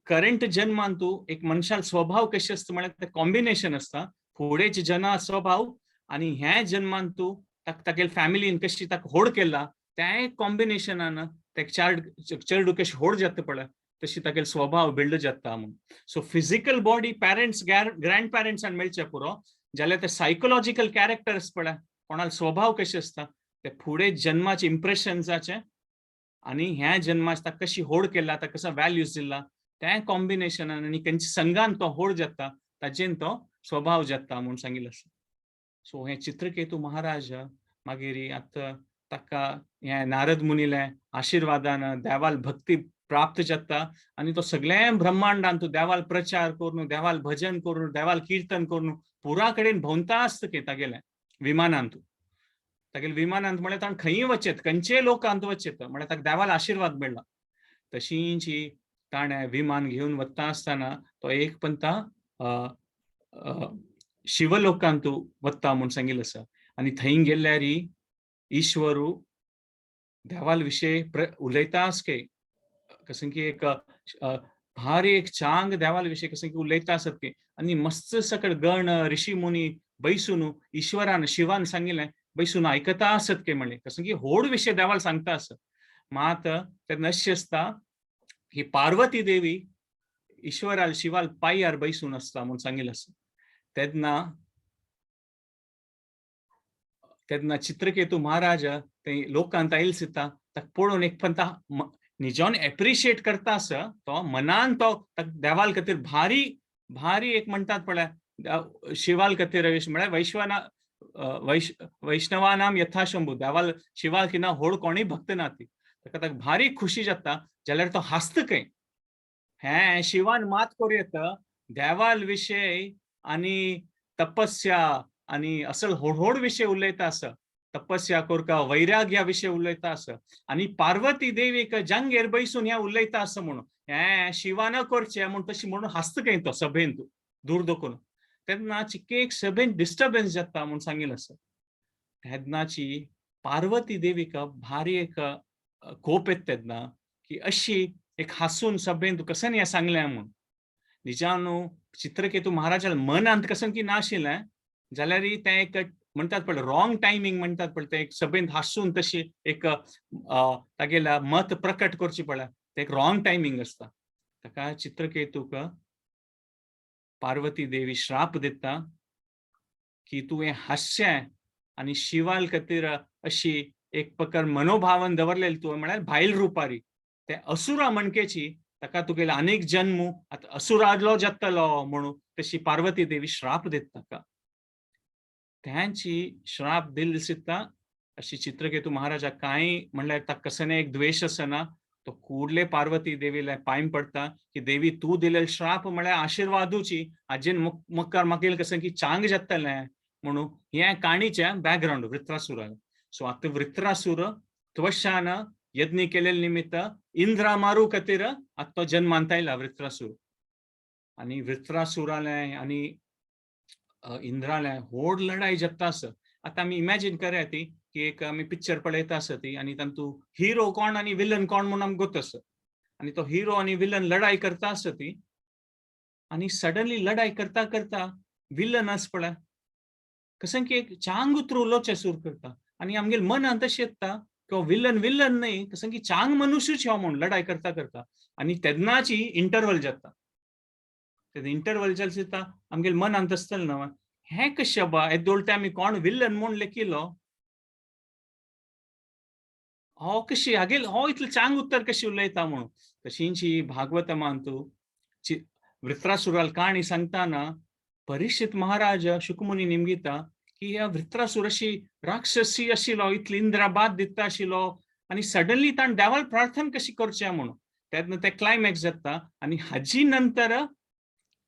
करंट जन्मान तूं एक मनशाल स्वभाव कशें आसता म्हळ्यार ते कॉम्बिनेशन आसता फुडेच जना स्वभाव आनी ह्या जन्मान तूं तागेले फॅमिलीन कशी ताका होड केला त्या कॉम्बिनेशनान ते चेडू कशें होड जाता पळय तशी तागेलो स्वभाव बिल्ड जाता म्हूण. So physical body parents, grand पॅरंट्सान मेळचें पुरो, जाल्यार ते सायकोलॉजिकल कॅरेक्टर्स पळय कोणाल स्वभाव कशें आसता ते फुडें जन्माचे इम्प्रेशन्साचे आनी ह्या जन्माचे ताका कशी होड केला, ताका कसो व्हॅल्यूज दिला त्या कॉम्बिनेशनान आनी खंयच्या संघान तो होड जाता ताजेन तो स्वभाव जाता म्हूण सांगिल्लें आसा. सो हें चित्रकेतू महाराज मागीर आतां ताका हें नारद मुनीले आशिर्वादान देवाल भक्ती प्राप्त जाता आनी तो सगळ्या ब्रह्मांडान तूं देवाल प्रचार करून, देवाल भजन करून, देवाल कीर्तन करून पुरा कडेन भोंवता आसता की तागेलें विमानांत. तागेले विमानांत म्हळ्यार ताणें खंयी वचेत, खंयचेय लोकांत वचेत, म्हळ्यार ताका देवाल आशिर्वाद मेळ्ळा. तशींच ताणें विमान घेवन वता आसतना तो एक पंता शिवलोकांतू वता म्हूण सांगिल्लें आसा. आनी थंय गेल्यार ईश्वरू देवाल विशय उलयता आसके कसं की एक भारी एक चांग देवाल विशय कसं की उलयता आसत की आनी मस्त सकळ गण ऋषी मुनी बैसून ईश्वरान शिवान सांगिल्लें बैसून आयकता आसत की म्हणलें कसं की होड विशय देवाल सांगता आसत. मात तेन्ना अशें आसता ही पार्वती देवी ईश्वराल शिवाल पांयार बैसून आसता म्हूण सांगिल्लें आसा. तेन्ना तेन्ना चित्रकेतू महाराज ते लोकांत आयल दिता ताका पळोवन एक पंता निजान एप्रिशिएट करता आसा तो मनान तो देवाल खातीर भारी भारी एक म्हणटात पळय शिवाल खातीर म्हळ्यार वैश्वना वैष्णवानाम यथाशंभू देवाल शिवाल किना होड कोणीय भक्त ना ती ताका ताका भारी खुशी जाता जाल्यार तो हांसता खंय हें शिवान मात करूं येता देवाल विशय आनी तपस्या आनी असल होड होड विशय उलयता आसा तपस्या करका वैराग्या विशय उलयता आसा आनी पार्वती देवीक जांगेर बैसून ह्या उलयता आसा म्हणून हें शिवान करचें म्हूण तशी म्हणून हांसता खंय तो सभेन दूर दखून तेन्ना चिके एक सभेन डिस्टर्बन्स जाता म्हूण सांगिल्लें आसा. तेन्नाची पार्वती देवीक भारी एक कोप येता तेन्ना की अशी एक हांसून सभेन तूं कशें हें सांगलें म्हूण निजान चित्रकेतू महाराजाल मनांत कसं की नाशिल्लें जाल्यार तें एक म्हणटात पळय रॉंग टायमींग म्हणटात पळय तें एक सभेंत हांसून तशी एक तागेल्या मत प्रकट करची पळय तें एक रॉंग टायमींग आसता. ताका चित्रकेतूक पार्वती देवी श्राप दिता की तुवें हांसचें आनी शिवाल खातीर अशी एक प्रकार मनोभावन दवरलेली तुवें म्हळ्यार भायल रुपारी ते असुरा म्हणकेची ताका तुगेले अनेक जन्म आतां असुरादलो जातलो म्हणून तशी पार्वती देवी श्राप दिता ताका. त्यांची श्राप दिल दिसता अशी चित्रकेतू महाराजा कांय म्हणल्यार ताका कसने एक द्वेश आसना तो कुडले पार्वती देवीला पांय पडटा की देवी तूं दिलेल श्राप म्हळ्यार आशिर्वादूची आजेन मुखार मागीर कसं की चांग जातलें म्हणून हें काणीचें बॅकग्रावंड वृत्रासुरा. सो आतां वृत्रासुर त्वशान यज्ञ केलेले निमित्त इंद्रा मारू खातीर आतां तो जन्मांत आयला वृत्रासूर. आनी वृत्रासुरालें आनी इंद्रालें व्हड लढाई जाता आसा. आतां आमी इमॅजीन करया ती की एक आमी पिक्चर पळयता आसा ती आनी तातूंत हिरो कोण आनी विलन कोण म्हूण आमकां गोत आसा आनी तो हिरो आनी विलन लढाई करता आसा ती आनी सडनली लढाई करता करता विलन आसा पळय कसं की एक चांग उतर उलोवचें सुरू करता आनी आमगेले मनांत अशें येता की हो विलन विलन न्हय कसं की चांग मनुष्यूच हो म्हूण लढाई करता करता आनी तेन्नाची इंटरवल जाता. तेन्ना इंटरवल जालें दिसता आमगेले मनांत आसतलें न्हय हें कशें बा येदोळ ते आमी कोण विलन म्हूण लेखिल्लो हो कशी हागेल हो इतलें चांग उत्तर कशी उलयता म्हणून. तशींची भागवतमांतू वृत्रासुराल काणी सांगताना परीक्षित महाराज शुकमुनी निमगिता की ह्या वृत्रासूर अशी राक्षसी आशिल्लो इतली इंद्रा बाद दिता आशिल्लो आनी सडनली ताणें देवाल प्रार्थना कशी करचें म्हणून तेन्ना तें क्लायमॅक्स जाता आनी हाजी नंतर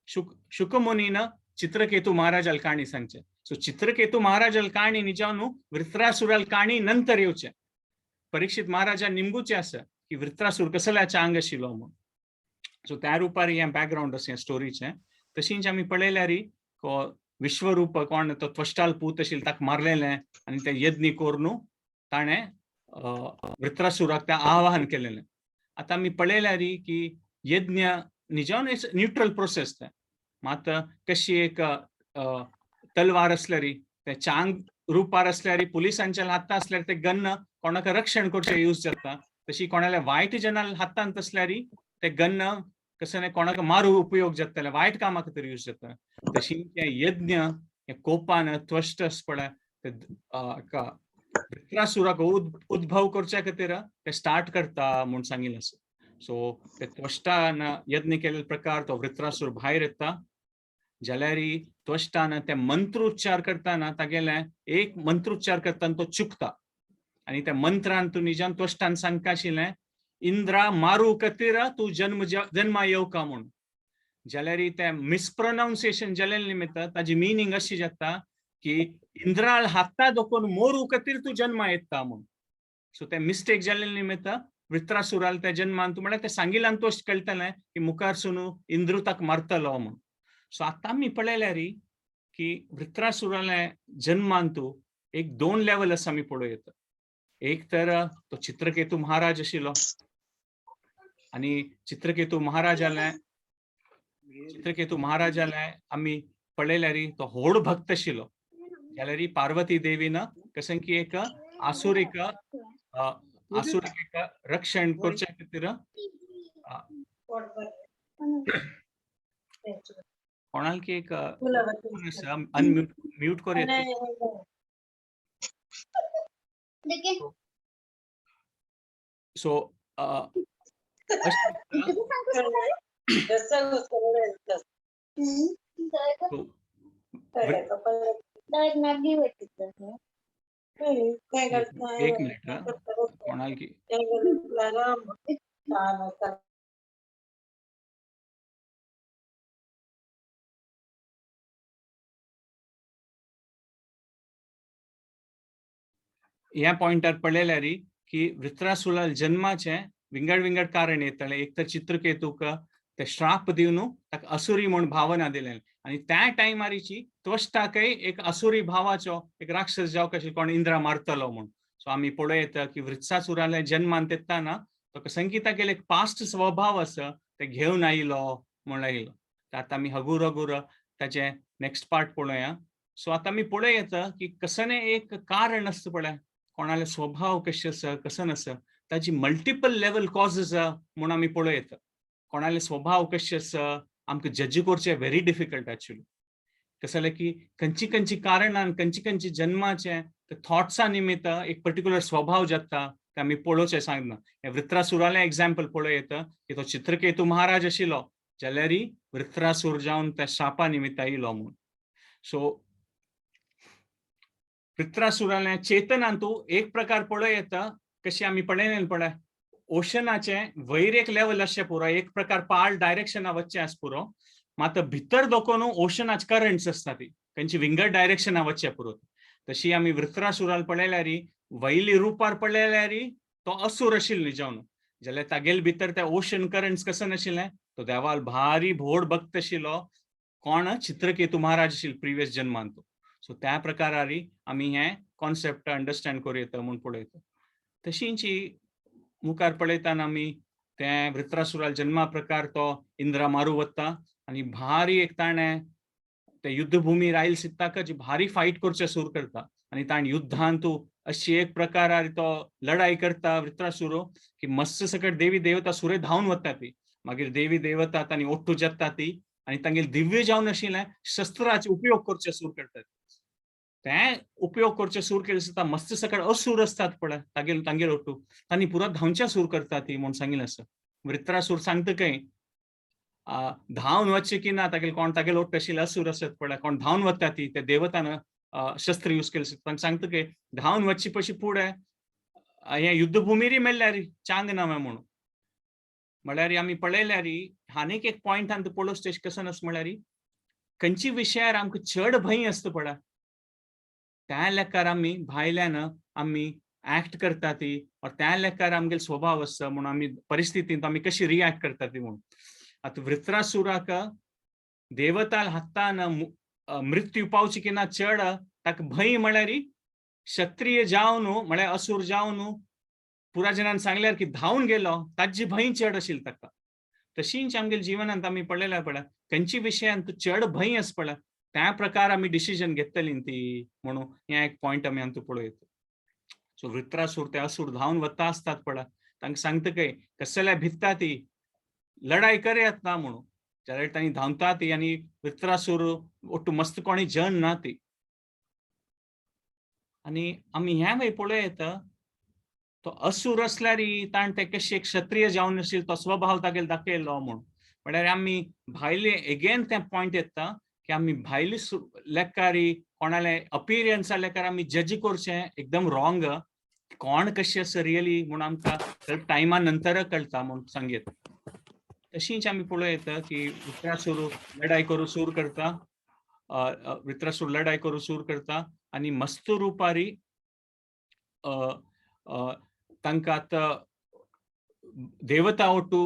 शुकमुनीन चित्रकेतू महाराजाल काणी सांगचें. सो चित्रकेतू महाराजाल काणी निजान वृत्रासुराल काणी नंतर येवचें. परीक्षित महाराजा निमगुचें आसा की वृत्रासूर कसल्या चांग आशिल्लो म्हणून. सो त्या रुपार हें बॅकग्रावंड आसा ह्या स्टोरीचें. तशींच आमी पळयल्यार विश्वरूप कोण तो त्वष्टाल पूत आशिल्लो ताका मारलेलें आनी तें यज्ञ करून ताणें वृत्रासुराक तें आवाहन केलेलें. आतां आमी पळयल्यार की यज्ञ निजान it's neutral process तें मात कशी एक तलवार आसल्यार ते चांग रुपार आसल्यार पुलिसांच्या हातांत आसल्यार ते गन्न कोणाक रक्षण करचें यूज जाता तशी कोणाल्या वायट जनां हातांत आसल्यार ते गन्न कसं न्ही कोणाक मारू उपयोग जातले वायट कामा खातीर यूज जाता. तशी ते यज्ञ हे कोपान त्वष्ट पळय ते वृत्रासुराक उद्भव करच्या खातीर ते स्टार्ट करता म्हूण सांगिल्लें आसा. सो ते त्वष्टान यज्ञ केलेले प्रकार तो वृत्रासूर भायर येता जाल्यार त्वष्टान ते मंत्रोच्चार करतना तागेले एक मंत्रोच्चार करतना तो चुकता आनी त्या मंत्रान तूं निजान त्वष्टान सांगता आशिल्लें इंद्रा मारू खातीर तूं जन्म जन्मा येवका म्हूण. जाल्यार तें मिसप्रनाउन्सिएशन जालें निमित्त ताजी मिनींग अशी जाता की इंद्राल हाता दखून मोरू खातीर तूं जन्मा येता म्हूण. सो तें मिस्टेक जालें निमित्त वृत्रासुराल त्या जन्मान तूं म्हळ्यार तें सांगिल्ल्यान तो कळटलें की मुखार सुनू इंद्रू ताका मारतलो म्हूण. सो आतां आमी पळयल्यार की वृत्रासुराल्या जन्मान तूं एक दोन लेवल आसा आमी पळोवं येता. एक तर तो चित्रकेतू महाराज आशिल्लो आनी चित्रकेतू महाराजाले आमी पळयल्यार तो व्हड भक्त आशिल्लो. जाल्यार पार्वती देवीन कशें की एक आसुरीक आसुरीक एक रक्षण करचे खातीर कोणाल की एक अनम्यूट म्यूट कर. सो एक मिनिट कोणाल की ह्या पॉयंटार पळयल्यार की वृत्रासुराल जन्माचे विंगड विंगड कारण येताले. एक तर चित्रकेतूक ते श्राप दिवन ताका असुरी म्हूण भावना दिले आनी त्या टायमारीची त्वष्टाकय एक असुरी भावाचो एक राक्षस जावं कशें कोण इंद्रा मारतलो म्हूण. सो आमी पळोवं येता की वृत्सासुराले जन्मान तेतना तो संगीता गेले एक पास्ट स्वभाव आसा ते घेवन आयलो म्हूण आयलो. आतां आमी हगूर हगूर ताचे नेक्स्ट पार्ट पळोवया. सो आतां आमी पळोवं येता की कसने एक कारण आसता पळय, कोणाले स्वभाव कशें आसा कसो आसा ताची मल्टिपल लेवल कॉजेस म्हूण आमी पळोवं येता. कोणाले स्वभाव कशें आसा आमकां जज करचें व्हेरी डिफिकल्ट एक्चुअली. कसं जालें की खंयची खंयची कारणान खंयची खंयची जन्माचे थॉट्सा निमित्त एक पर्टिक्युलर स्वभाव जाता ते आमी पळोवचें सांगना. हें वृत्रासुरालें एग्जाम्पल पळोवं येता की तो चित्रकेतू महाराज आशिल्लो जाल्यार वृत्रासूर जावन त्या शापा निमित्त आयलो म्हूण. सो वृत्रासुरालें चेतनान तूं एक प्रकार पळोवं येता कशें आमी पळयलें पळय ओशनाचे वयर एक लेवल आसचें पुरो, एक प्रकार पाळ डायरेक्शना वचचें आस पुरो, मात भितर दोकोन ओशनाचे करंट्स आसता ती खंयची विंगड डायरेक्शना वचचें पुरो. तशी आमी वृत्रासुराल पळयल्यार वयली रुपार पळयल्यार तो असूर आशिल्लो जावन, जाल्यार तागेले भितर ते ओशन करंट्स कसं नाशिल्लें, तो देवाल भारी भोड भक्त आशिल्लो कोण चित्रकेतू महाराज आशिल्लो प्रिवियस जन्मान तो. सो त्या प्रकारारी आमी हें कॉन्सेप्ट अंडरस्टँड करूं येता म्हूण पळयता. तशींची मुखार पळयतना आमी ते वृत्रासुराल जन्मा प्रकार तो इंद्रा मारू वता आनी भारी एक ताणें ते युद्धभूमीर आयल सित्ताक जी भारी फायट करचें सुरू करता आनी ताणें युद्धान तूं अशी एक प्रकारार तो लढाई करता वृत्रासुरो की मस्त सकट देवी देवता सुरे धांवन वता ती. मागीर देवी देवता तांणी ओट्टू जाता ती आनी तांगेले दिव्य जावन आशिल्लें शस्त्राचे उपयोग करचे सुरू करतात. ते उपयोग करचे सुरू केले आसता मस्त सकट असूर आसतात पळय तागेल तांगेल ओट्टू तांणी पुरा धांवच्या सूर करता ती म्हूण सांगिल्लें आसा. वृत्रासूर सांगता खंय धांवन वचचें की ना तागेल कोण तागेल ओट्ट आशिल्ले असूर आसत पळय कोण धांवन वता ती त्या देवतान शस्त्र यूज केले आसता तांकां सांगता की धांवन वचचे पशी फुडें हें युद्धभुमीरी मेळ्ळ्यार चांग नांव म्हणून. म्हळ्यार आमी पळयल्यार आनीक एक पॉयंटान तूं पळोवं स्टेज कसो आसा म्हळ्यार खंयची विशयार आमकां चड भंय आसता पळय त्या लेखार आमी भायल्यान आमी एक्ट करता ती और त्या लेखार आमगेलो स्वभाव आसता म्हणून आमी परिस्थितींत आमी कशी रिएक्ट करता ती म्हणून. आतां वृत्रासुराक देवताल हातान मृत्यू पावची की ना चड ताका भंय म्हळ्यार क्षत्रिय जावन म्हळ्यार असूर जावन पुराजनान सांगल्यार की धांवन गेलो ताजी भंय चड आशिल्ली ताका. तशींच आमगेल्या जिवनांत आमी पळयल्यार पळय खंयची विशयांत चड भंय आसा पळय त्या प्रकार आमी डिसिजन घेतली ती म्हणून हें एक पॉयंट आमी हातूंत पळोवं येता. सो वृत्रासूर ते असूर धांवन वता आसतात पळय तांकां सांगता काय कसल्या भित्ता ती लढाई करयात ना म्हणून, जाल्यार तांणी धांवता ती आनी वृत्रासूर ओट्टू मस्त कोणी जन ना ती. आनी आमी ह्या वय पळोवं येता तो असूर आसल्यार ताणें ते कशें क्षत्रिय जावन आशिल्लो तो स्वभाव तागेलो दाखयलो म्हूण. म्हळ्यार आमी भायले एगेन तें पॉयंट येता की आमी भायले लेखारी कोणाले अपिरियन्सा लेखार आमी जज करचें एकदम रॉंग, कोण कशें आसा रियली म्हूण आमकां टायमा नंतर कळटा म्हूण सांगयत. तशींच आमी पळोवं येता की वृत्रासूर लढाई करूं सुरू करता, वृत्रासूर लढाई करूं सुरू करता आनी मस्त रुपारी तांकां आतां देवता ओटू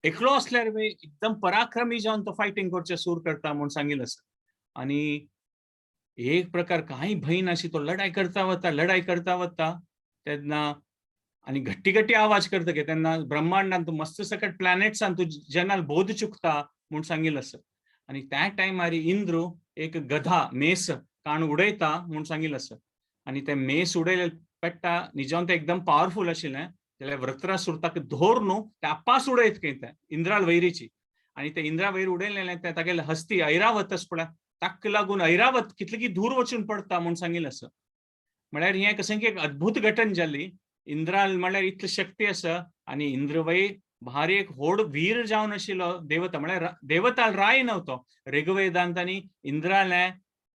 एकलो असल्यार एकदम पराक्रमी जावन तो फायटींग करचे सूर करता म्हूण सांगिल्लें आसा. आनी एक प्रकार कांय भंय नाशी तो लढाई करता वता, लढाई करता वता तेन्ना आनी घट्टी घट्टी आवाज करता की तेन्ना ब्रह्मांडान तूं मस्त सकट प्लॅनेट्सान तूं जेन्ना बोध चुकता म्हूण सांगिल्लें आसा. आनी त्या टायमार इंद्र एक गधा मेस काण उडयता म्हूण सांगिल्लें आसा. आनी ते मेस उडयले पेट्टा निजावन ते एकदम पावरफूल आशिल्लें जाल्यार वृत्रासूर ताका धोर न्हू ते आपास उडयत खंय ते इंद्राल वैरीची. आनी ते इंद्रा वैर उडयलें ते तागेले हस्ती ऐरावत आसा पळय ताका लागून ऐरावत कितली की दूर वचून पडटा म्हूण सांगिल्लें आसा. म्हळ्यार हें कशें की एक अद्भुत घटन जाली. इंद्राल म्हळ्यार इतली शक्ती आसा आनी इंद्रवय भारी एक होड वीर जावन आशिल्लो देवता, म्हळ्यार देवता राय न्हवतो. ऋग्वेदांत आनी इंद्राले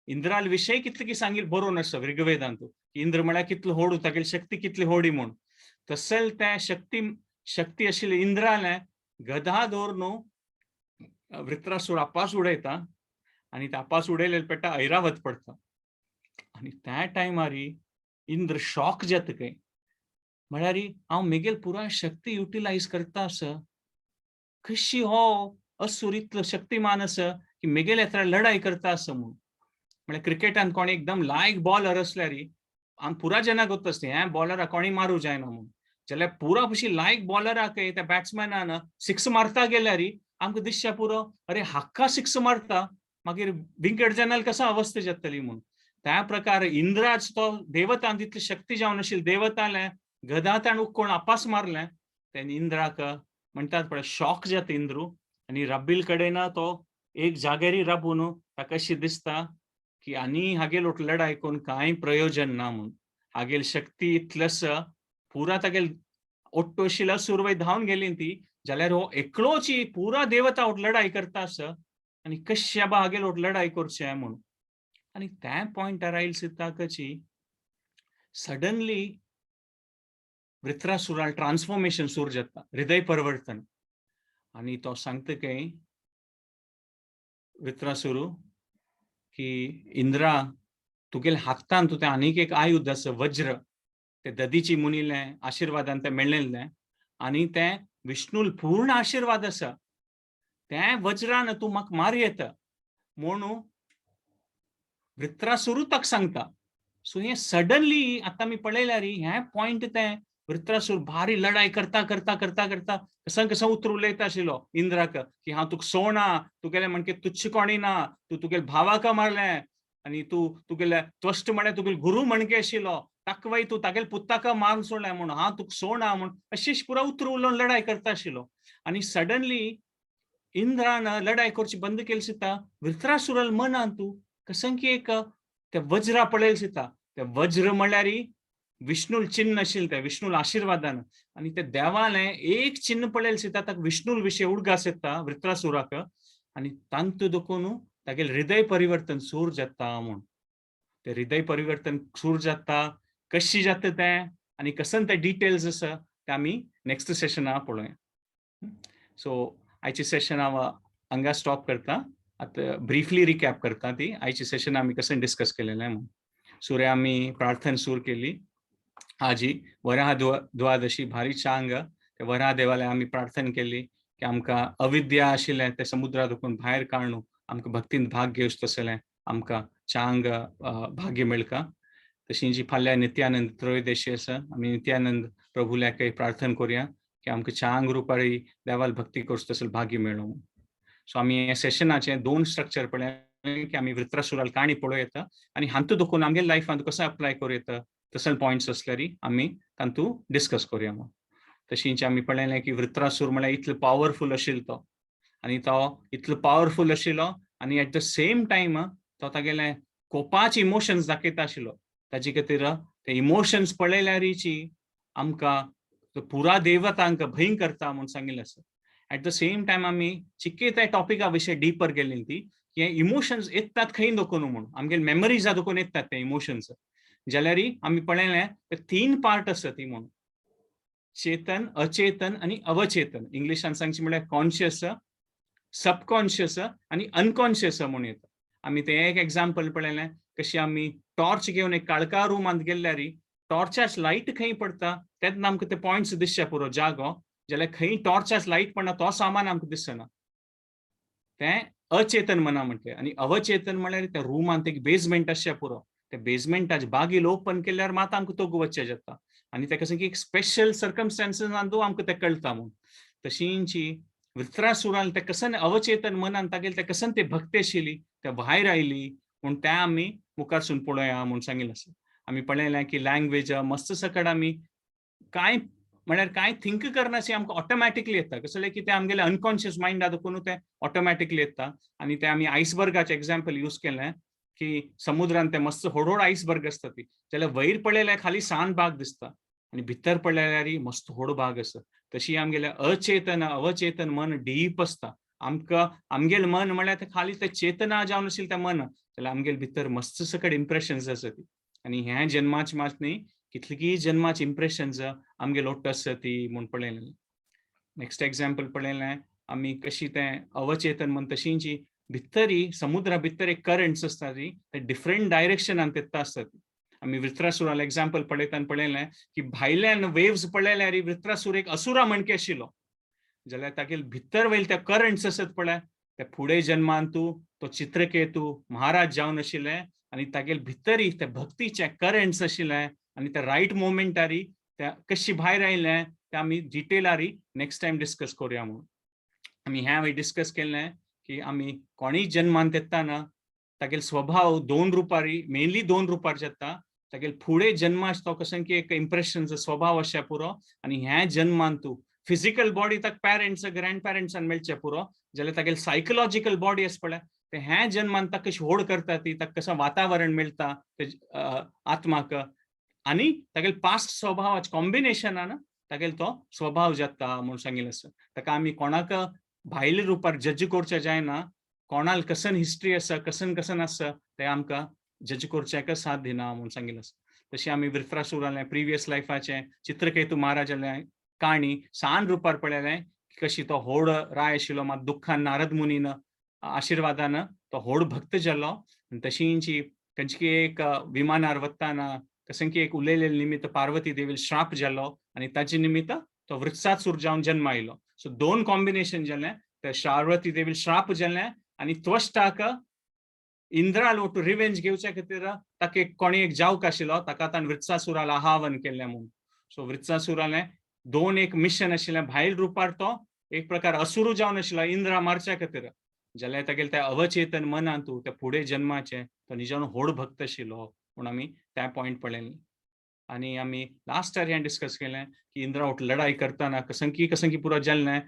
इंद्राल विशय कितले की सांगिल बरोवन आसा ऋग्वेदांत, इंद्र म्हळ्यार कितलो होड, तागेली शक्ती कितली होडी म्हूण. तसल त्या शक्ती शक्ती आशिल्ले इंद्राले गधा दवर न्हू वृत्रासूर आपास उडयता आनी ते आपास उडयले पेट्टा ऐरावत पडटा. आनी त्या टायमार इंद्र शॉक जाता खंय, म्हळ्यार हांव मेगेल पुराय शक्ती युटिलायज करता आसा, कशी हो असूर इतलो शक्तिमान आसा की मेगेल येत्रा लढाई करता आसा म्हूण. म्हळ्यार क्रिकेटान कोणी एकदम लायक बॉलर असल्यार आम पुरा जनाक गोत्त आसता ह्या बॉलराक कोणी मारू जायना म्हूण. जाल्यार पुरा भशी लायक बॉलराक त्या बॅट्समॅनान सिक्स मारता गेल्यार आमकां दिसच्या पुरो अरे हाक्का सिक्स मारता, मागीर विंकेट जनाल कसा अवस्था जातली म्हूण. त्या प्रकार इंद्राज तो देवतान तितली शक्ती जावन आशिल्ली देवताले गधा ताण कोण आपास मारलें तेन्ना इंद्राक म्हणटात पळय शॉक जाता इंद्रू. आनी रब्बील कडेन तो एक जाग्यारी राबून ताका अशें दिसता की आनी हागेल लढाई करून कांय प्रयोजन ना म्हूण. हागेल शक्ती इतलेस पुरा तागेल ओट्टो आशिल्लो सुरवय धांवन गेली ती, जाल्यार हो एकलोची पुरा देवता ओट लढाई करता आसा आनी कश्या बा हागेल ओट लढाई करचें म्हूण. आनी त्या पॉयंटार आयल सुद्दां कशी सडनली वृत्रासुराल ट्रान्सफॉर्मेशन सुरू जाता, हृदय परिवर्तन. आनी तो सांगता काय वृत्रासुरू की इंद्रा तुगेले हातान तूं तें आनीक एक आयुध आसा वज्र, ते ददीची मुनिलें आशिर्वादान तें मेळिल्लें आनी तें विष्णूल पूर्ण आशिर्वाद आसा, तें वज्रान तूं म्हाका मार येता म्हणून वृत्रासुरू ताका सांगता. सो हें सडनली आतां आमी पळयल्यार हें पॉयंट तें वृत्रासूर भारी लढाई करता करता करता करता कसं कसं उतर उलयता आशिल्लो इंद्राक की हांव तुका सोणा, तुगेलें म्हणके तुच्छ कोणी ना, तूं तुगेले भावाक मारलें आनी तूं तुगेले त्वष्ट म्हळ्यार तुगेले गुरू म्हणके आशिल्लो ताका वय तूं तागेले पुताक मारून सोडलें म्हूण हांव तुका सोणा म्हूण अशीच पुरा उतर उलोवन लढाई करता आशिल्लो. आनी सडनली इंद्रान लढाई करची बंद केली सुद्दां वृत्रासुराल मनान तूं कसं की एक ते वज्रा पळयले सुद्दां, ते वज्र म्हळ्यार विष्णूल चिन्ह आशिल्लें तें विष्णूल आशिर्वादान. आनी ते देवालें एक चिन्ह पळयलें सुद्दां ताका विष्णूल विशय उडगास येता वृत्रासुराक आनी तांतू देखून तागेलें हृदय परिवर्तन सूर जाता म्हूण. ते हृदय परिवर्तन सूर जाता कशी जाता तें आनी कसन ते डिटेल्स आसा ते आमी नेक्स्ट सेशना पळोवया. सो आयचे सेशन हांव हांगा स्टॉप करता. आतां ब्रिफली रिकॅप करता ती आयचे सेशन आमी कशें डिस्कस केलेलें म्हूण. सुर्या आमी प्रार्थना सूर केली आजी वराह द्वादशी भारी चांग ते वराह देवाले आमी प्रार्थना केली की आमकां अविद्या आशिल्लें ते समुद्रा दुखून भायर काडून आमकां भक्तीन भाग घेवचें तसलें आमकां चांग भाग्य मेळका. तशी जी फाल्यां नित्यानंद त्रयोदशी आसा आमी नित्यानंद प्रभुल्याकय प्रार्थना करुया की आमकां चांग रुपारी देवाल भक्ती करचो तसलें भाग्य मेळूं. सो आमी हे सेशनाचे दोन स्ट्रक्चर पळयलें की आमी वृत्रासुराल काणी पळोवं येता आनी हातूंत देखून आमगे लायफांत कसो अप्लाय करूं येता तसले पॉयंट्स आसल्यार आमी तांतू डिस्कस करुया म्हूण. तशींच आमी पळयलें की वृत्रासूर म्हळ्यार इतलो पावरफूल आशिल्लो तो आनी तो इतलो पावरफूल आशिल्लो आनी एट the same time तो तागेले कोपाचे इमोशन्स दाखयता आशिल्लो. ताजे खातीर ते इमोशन्स पळयल्यारीची आमकां पुरा देवतांक भंय करता म्हूण सांगिल्लें आसा. एट the same time आमी चिके त्या टॉपिका विशय डीपर गेली ती की हे इमोशन्स येतात खंय देखून म्हूण आमगेले मेमरीजा देखून येतात ते इमोशन्स. जाल्यार आमी पळयलें ते तीन पार्ट आसा ती म्हूण, चेतन, अचेतन आनी अवचेतन. इंग्लिशान सांगचे म्हळ्यार कॉन्शियस, सबकॉन्शियस आनी अनकॉन्शियस म्हूण येता. आमी ते एक एग्जाम्पल पळयलें कशी आमी टॉर्च घेवन एक काळका रुमांत गेल्यार टॉर्चाच लायट खंय पडटा तेन्ना आमकां ते पॉयंट्स दिसचे पुरो जागो, जाल्यार खंय टॉर्चाच लायट पडना तो सामान आमकां दिसना, तें अचेतन मना म्हणटे. आनी अवचेतन म्हळ्यार त्या रुमांत एक बेजमेंट आसचें पुरो, त्या बेजमेंटाचे बागील ओपन केल्यार मात आमकां तोग वचचें जाता आनी तेका की एक स्पेशल सर्कमस्टान्सीसान आमकां तें कळटा म्हूण. तशींची वृत्रासुरान ते कसन अवचेतन मनान तागेले ते कसन ते भक्ती आशिल्ली ते भायर आयली म्हूण तें आमी मुखारसून पळोवया म्हूण सांगिल्लें आसा. आमी पळयलें की लँग्वेज मस्त सकट आमी कांय म्हळ्यार कांय थिंक करनासली आमकां ऑटोमॅटिकली येता, कसलें की तें आमगेलें अनकॉन्शियस मायंडा देखून तें ऑटोमॅटिकली येता. आनी तें आमी आयसबर्गाचें एग्जाम्पल यूज केलें की समुद्रान ते मस्त व्हड व्हड आयसबर्ग आसता ती, जाल्यार वयर पळयल्यार खाली सान भाग दिसता आनी भितर पळयल्यार मस्त व्हड भाग आसा. तशी आमगेलें अचेतन अवचेतन मन डीप आसता. आमकां आमगेलें मन म्हळ्यार तें खाली तें चेतना जावन आशिल्लें तें मन, जाल्यार आमगेले भितर मस्त सकट इम्प्रेशन्स आसा ती. आनी ह्या जन्माची मात न्ही कितलीं जन्माची इम्प्रेशन्स आमगे लोट आसा ती म्हूण पळयलें. नेक्स्ट एग्जाम्पल पळयलें आमी कशी तें अवचेतन मन तशींची भितरी समुद्रा भितर एक करंट्स आसता ती ते डिफरंट डायरेक्शनान तेत्ता आसता ती. आमी वृत्रासुराल एग्जाम्पल पळयतना पळयलें की भायल्यान वेव्स पळयल्यार वृत्रासूर एक असुरा म्हणके आशिल्लो, जाल्यार तागेले भितर वयले ते करंट्स आसत पळय ते फुडें जन्मान तूं तो चित्रकेतू महाराज जावन आशिल्ले आनी तागेले भितरी ते भक्तीचे करंट्स आशिल्ले आनी ते रायट मोमेंटारी ते कशी भायर आयले ते आमी डिटेलारी नेक्स्ट टायम डिस्कस करुया म्हणून. आमी ह्या वेळी डिस्कस केलें की आमी कोणीय जन्मान येताना तागेले स्वभाव दोन रुपारी मेनली दोन रुपार जाता, तागेले फुडें जन्मास तो कशें की एक इम्प्रेशन स्वभाव आसचे पुरो आनी ह्या जन्मान तूं फिजिकल बॉडी ताका पॅरंट्स ग्रँड पॅरंट्सान मेळचे पुरो, जाल्यार तागेले सायकोलॉजिकल बॉडी आसा पळय ते ह्या जन्मान ताका कशी होड करता ती, ताका कसो वातावरण मेळटा ते आत्माक आनी तागेले पास्ट स्वभावाचे कॉम्बिनेशनान तागेलो तो स्वभाव जाता म्हूण सांगिल्लें आसा. ताका आमी कोणाक भायले रुपार जज करचें जायना, कोणाल कसन हिस्ट्री आसा कसन कसन आसा तें आमकां जज करच्याक साथ दिना म्हूण सांगिल्लें आसा. तशी आमी वृत्रासुरालें प्रिवियस लायफाचें चित्रकेतू महाराजालें काणी सान रुपार पळयलें कशी तो होड राय आशिल्लो मात दुख्खान नारद मुनीन आशिर्वादान तो होड भक्त जालो. तशींची खंयची एक विमानार वताना कशें की एक उलयलेले निमित्त पार्वती देवील श्राप जालो आनी ताजे निमित्त तो वृत्सासूर जावन जन्म आयलो. सो दोन कॉम्बिनेशन जालें, ते पार्वती देवील श्राप जालें आनी त्वष्टाक इंद्राल ओटू रिवेंज घेवच्या खातीर ताका एक कोणी एक जावक आशिल्लो ताका ताणें वृत्सासुराला आव्हान केल्लें म्हूण. सो वृत्सासुरालें दोन एक मिशन आशिल्लें, भायल रुपार तो एक प्रकार असुरू जावन आशिल्लो इंद्रा मारच्या खातीर, जाल्यार तागेले त्या अवचेतन मनांतू त्या फुडें जन्माचें तो निजान व्हड भक्त आशिल्लो म्हूण आमी त्या पॉयंट पळयलें. आनी आमी लास्ट इयर हें डिस्कस केलें की इंद्रा वट लढाई करतना कसंकी कसंकी पुरो जाल्लें,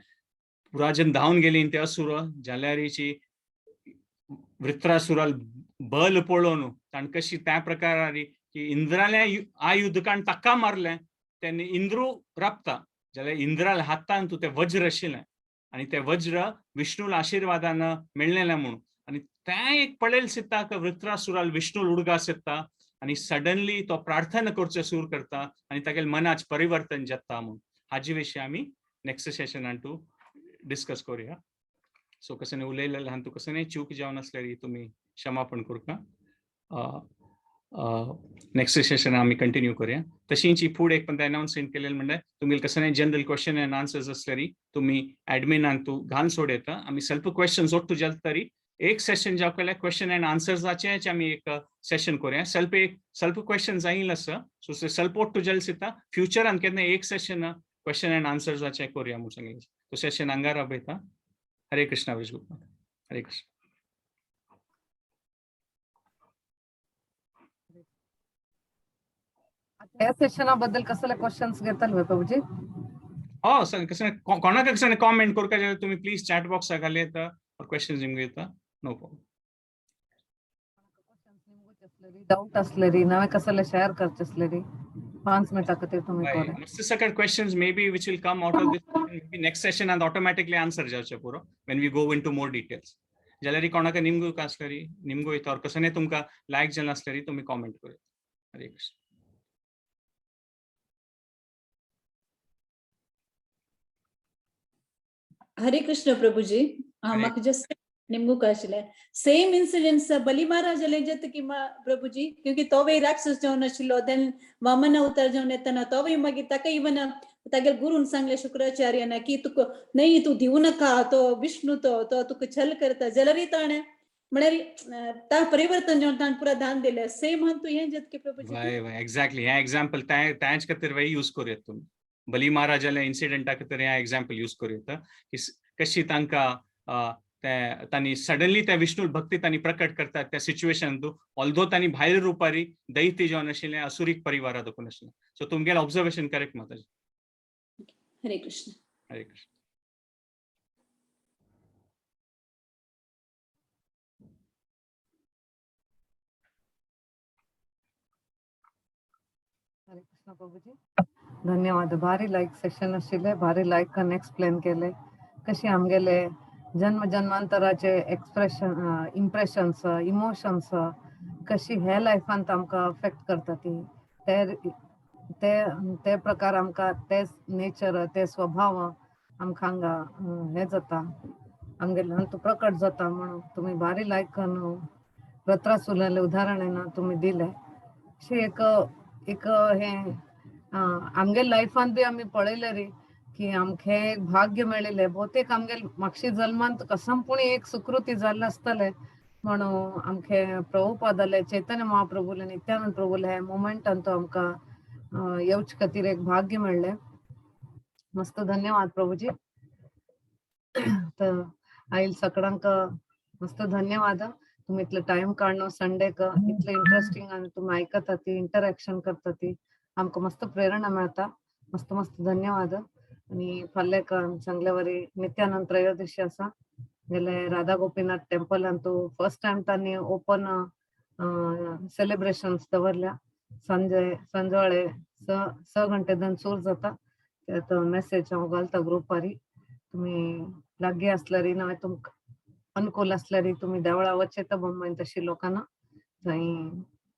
पुराजन धांवन गेली ते असुर, जाल्यारीची वृत्रासुराल बल पळोवन ताणें कशी त्या प्रकारारी की इंद्राल्या आयुध काण ताका मारलें तेन्ना इंद्रू राबता, जाल्यार इंद्राल्या हातान तूं तें वज्र आशिल्लें आनी तें वज्र विष्णूला आशिर्वादान मेळ्ळेलें म्हूण. आनी तें एक पळयल सित्ता वृत्रासुराल विष्णू उडगास येता आनी सडनली तो प्रार्थना करचें सुरू करता आनी तागेले मनाच परिवर्तन जाता म्हूण. हाजे विशीं आमी नेक्स्ट सेशनान तूं डिस्कस करुया. सो कशें उलयलें आनी तूं कशें चूक जावन आसल्यार तुमी क्षमापण करुका. नेक्स्ट सेशन आमी कंटिन्यू करुया. तशींच फुडें एक पण अनाउन्समेंट केलें म्हणल्यार तुमी कसलें जनरल क्वेश्चन एंड आन्सर्स आसल्यार तुमी एडमिनान तूं घालून सोड येता. आमी सेल्फ क्वेश्चन्स ओट्टू जाता तरी एक सेशन जावं केल्यार क्वेश्चन एंड आन्सर्साचें आमी एक सेशन करुया. सेल्फ एक सेल्फ क्वेश्चन जाईल आसा, सो सेल्फ ओट्टू जाल दिता फ्युचरान केन्ना एक सेशन क्वेश्चन एंड आन्सर्साचें करुया म्हूण सांगिल्लें. तो सेशन हांगा राबयता. हरे कृष्णा विष्णु हरे कृष्ण. ह्या सेशना बद्दल कसले क्वेश्चन्स घेतले प्रभुजी? हो सर, कसं कोणाक कसं कॉमेंट करूका जाल्यार तुम्ही प्लीज चॅट बॉक्साक घाली येता और क्वेश्चन्स निमगो येता, नो प्रॉब्लम. डाऊट असलेरी नवे कसले शेअर करचे असलेरी 5 मिनिटां खातीर तुम्ही करा. मस्त सकट questions maybe which will come out of this maybe next session and automatically answer जावचे पुरो when we go into more details. जाल्यार कोणाक निमगो आसल्यारी निमगो येता और कसं तुमकां लायक जालें आसल्यारी तुम्ही कॉमेंट करूया. हरे कृष्ण. हरे कृष्ण प्रभुजी. म्हाका जस्ट निमगूक आशिल्लें सेम इन्सिडेंट्स बली महाराजाले जाता की प्रभुजी, क्योंकि तोवय राक्षस जावन आशिल्लो, देन वामन अवतार जावन येतना तोवय मागीर ताका इवन तागेले गुरून सांगले शुक्राचार्यान की तुका न्हय तूं दिवं नाका, तो विष्णू तो तो तुका छल करता, जाल्यारय ताणें म्हळ्यार ता परिवर्तन जावन ताणें पुरा दान दिलें. सेम हांव तूं हें जाता की प्रभुजी. वय वय, एक्झॅक्टली. हें एग्जाम्पल त्याच खातीर वय यूज करूं येता तुमी. बली महाराजाल्या इन्सिडंटा खातीर हें एग्जाम्पल यूज करूं येता की कशी तांकां ते तांणी सडनली त्या विष्णू भक्ती तांणी प्रकट करतात त्या सिच्युएशन तूं, ऑल्दो तांणी भायल रुपारी दैत्य जावन आशिल्लें, असुरीक परिवारा दाखोवन आशिल्लें. सो तुमगेलें ऑब्जर्वेशन करेक्ट माताजी. हरे कृष्ण. हरे कृष्ण. हरे कृष्ण प्रभुजी, धन्यवाद. भारी लायक सेशन आशिल्लें, भारी लायक एक्सप्लेन केले कशी आमगेले जन्म जन्मांतराचे एक्सप्रेशन, इम्प्रेशन्स, इमोशन्स कशी हे लायफांत आमकां अफेक्ट करता ती, ते ते ते प्रकार आमकां ते नेचर, ते स्वभाव आमकां हांगा हे जाता, आमगेले हातूंत प्रकट जाता. म्हणून तुमी भारी लायक वृत्रासुरालें उदाहरण ना तुमी दिलें. अशें एक एक हें आमगे लायफान बी आमी पळयलें रे की आमकां एक भाग्य मेळिल्लें, भोवतेक आमगे मागशी जल्मांत कसमपुणी एक सुकृती जाल्लें आसतलें म्हणून आमके प्रभुपादाले, चैतन्य महाप्रभुले, नित्यानंद प्रभुले हे मुमेंटान तो आमकां येवचे खातीर एक भाग्य मेळ्ळें. मस्त धन्यवाद प्रभुजी. तर आयल सगळ्यांक मस्त धन्यवाद. तुम्ही इतले टाइम काडून संडेक इतले इंटरेस्टिंग आनी तुमी आयकता ती, इंटरॅक्शन करता ती, आमकां मस्त प्रेरणा मेळता. मस्त मस्त धन्यवाद. आनी फाल्यां सांगल्या वरी नित्यानंद त्रयोदशी आसा, गेले राधा गोपीनाथ टेम्पलान तूं फर्स्ट टायम तांणी ओपन सेलिब्रेशन्स दवरल्या. संजय संजवाळे 6 घंटे दन सुरू जाता. मेसेज हांव घालता ग्रुपारी, तुमी लागीं आसल्यार ना तुमकां अनुकूल आसल्यार तुमी देवळा वचेता बॉम्बेन तशी लोकांना थंय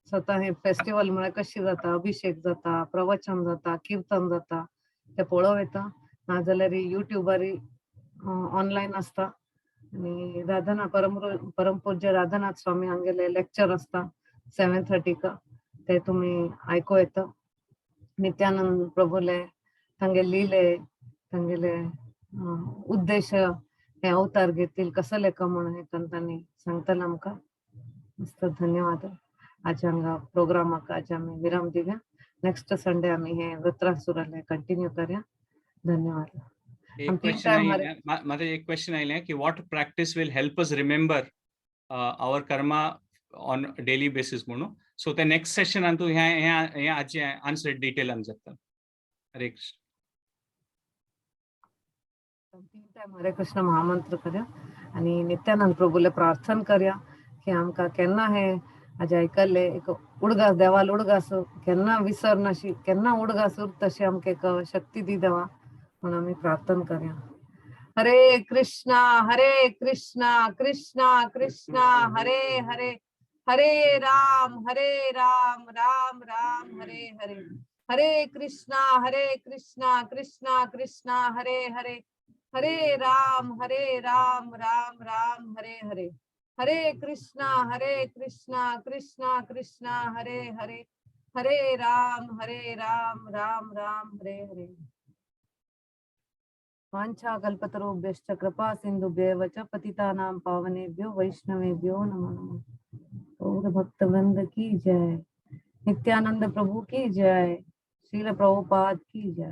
स्वता हे फेस्टिवल म्हळ्यार कशी जाता, अभिषेक जाता, प्रवचन जाता, कीर्तन जाता, ते पळोवं येता. नाजाल्यार युट्यूबार ऑनलायन आसता. आनी राधानाथ परमपूज्य राधानाथ स्वामी हांगेले लेक्चर आसता 7:30 ते तुमी आयकूं येता. नित्यानंद प्रभुले तांगे लिले, तांगेले उद्देश हे अवतार घेतील कसो लेखा म्हणून हे तांणी सांगतले आमकां. मस्त धन्यवाद. आज हांगा प्रोग्रामाक आज आमी विराम दिवया. नेक्स्ट संडे आमी हे वृत्रासुराले कंटिन्यू करया. धन्यवाद. एक क्वेश्चन माझं एक क्वेश्चन आयलें की what practice will help us remember our karma on daily basis म्हणून. सो ते नेक्स्ट सेशनान तूं हें हें हाचें आन्सर डिटेलान जाता. हरे कृष्ण. 3 टायम हरे कृष्ण महामंत्र करया आनी नित्यानंद प्रभुले प्रार्थना करया की आमकां केन्ना हे आज आयकल्ले एक उडगास देवाल उडगास केन्ना विसरनाशी, केन्ना उडगास उरता तशी आमकां एक शक्ती दी देवा म्हणून आमी प्रार्थना करया. हरे कृष्णा हरे कृष्णा कृष्णा कृष्णा हरे हरे, हरे राम हरे राम राम राम हरे हरे, हरे कृष्णा हरे कृष्णा कृष्णा कृष्णा हरे हरे, हरे राम हरे राम राम राम हरे हरे, हरे कृष्णा हरे कृष्णा कृष्णा कृष्णा हरे हरे, हरे राम हरे राम राम राम हरे हरे. वाञ्छा कल्पतरुभ्यश्च कृपा सिन्धुभ्येव च पतितानां पावनेभ्यो वैष्णवेभ्यो नमो नमः. गौर भक्तवृंद की जय, नित्यानंद प्रभु की जय, श्रील प्रभुपाद की जय.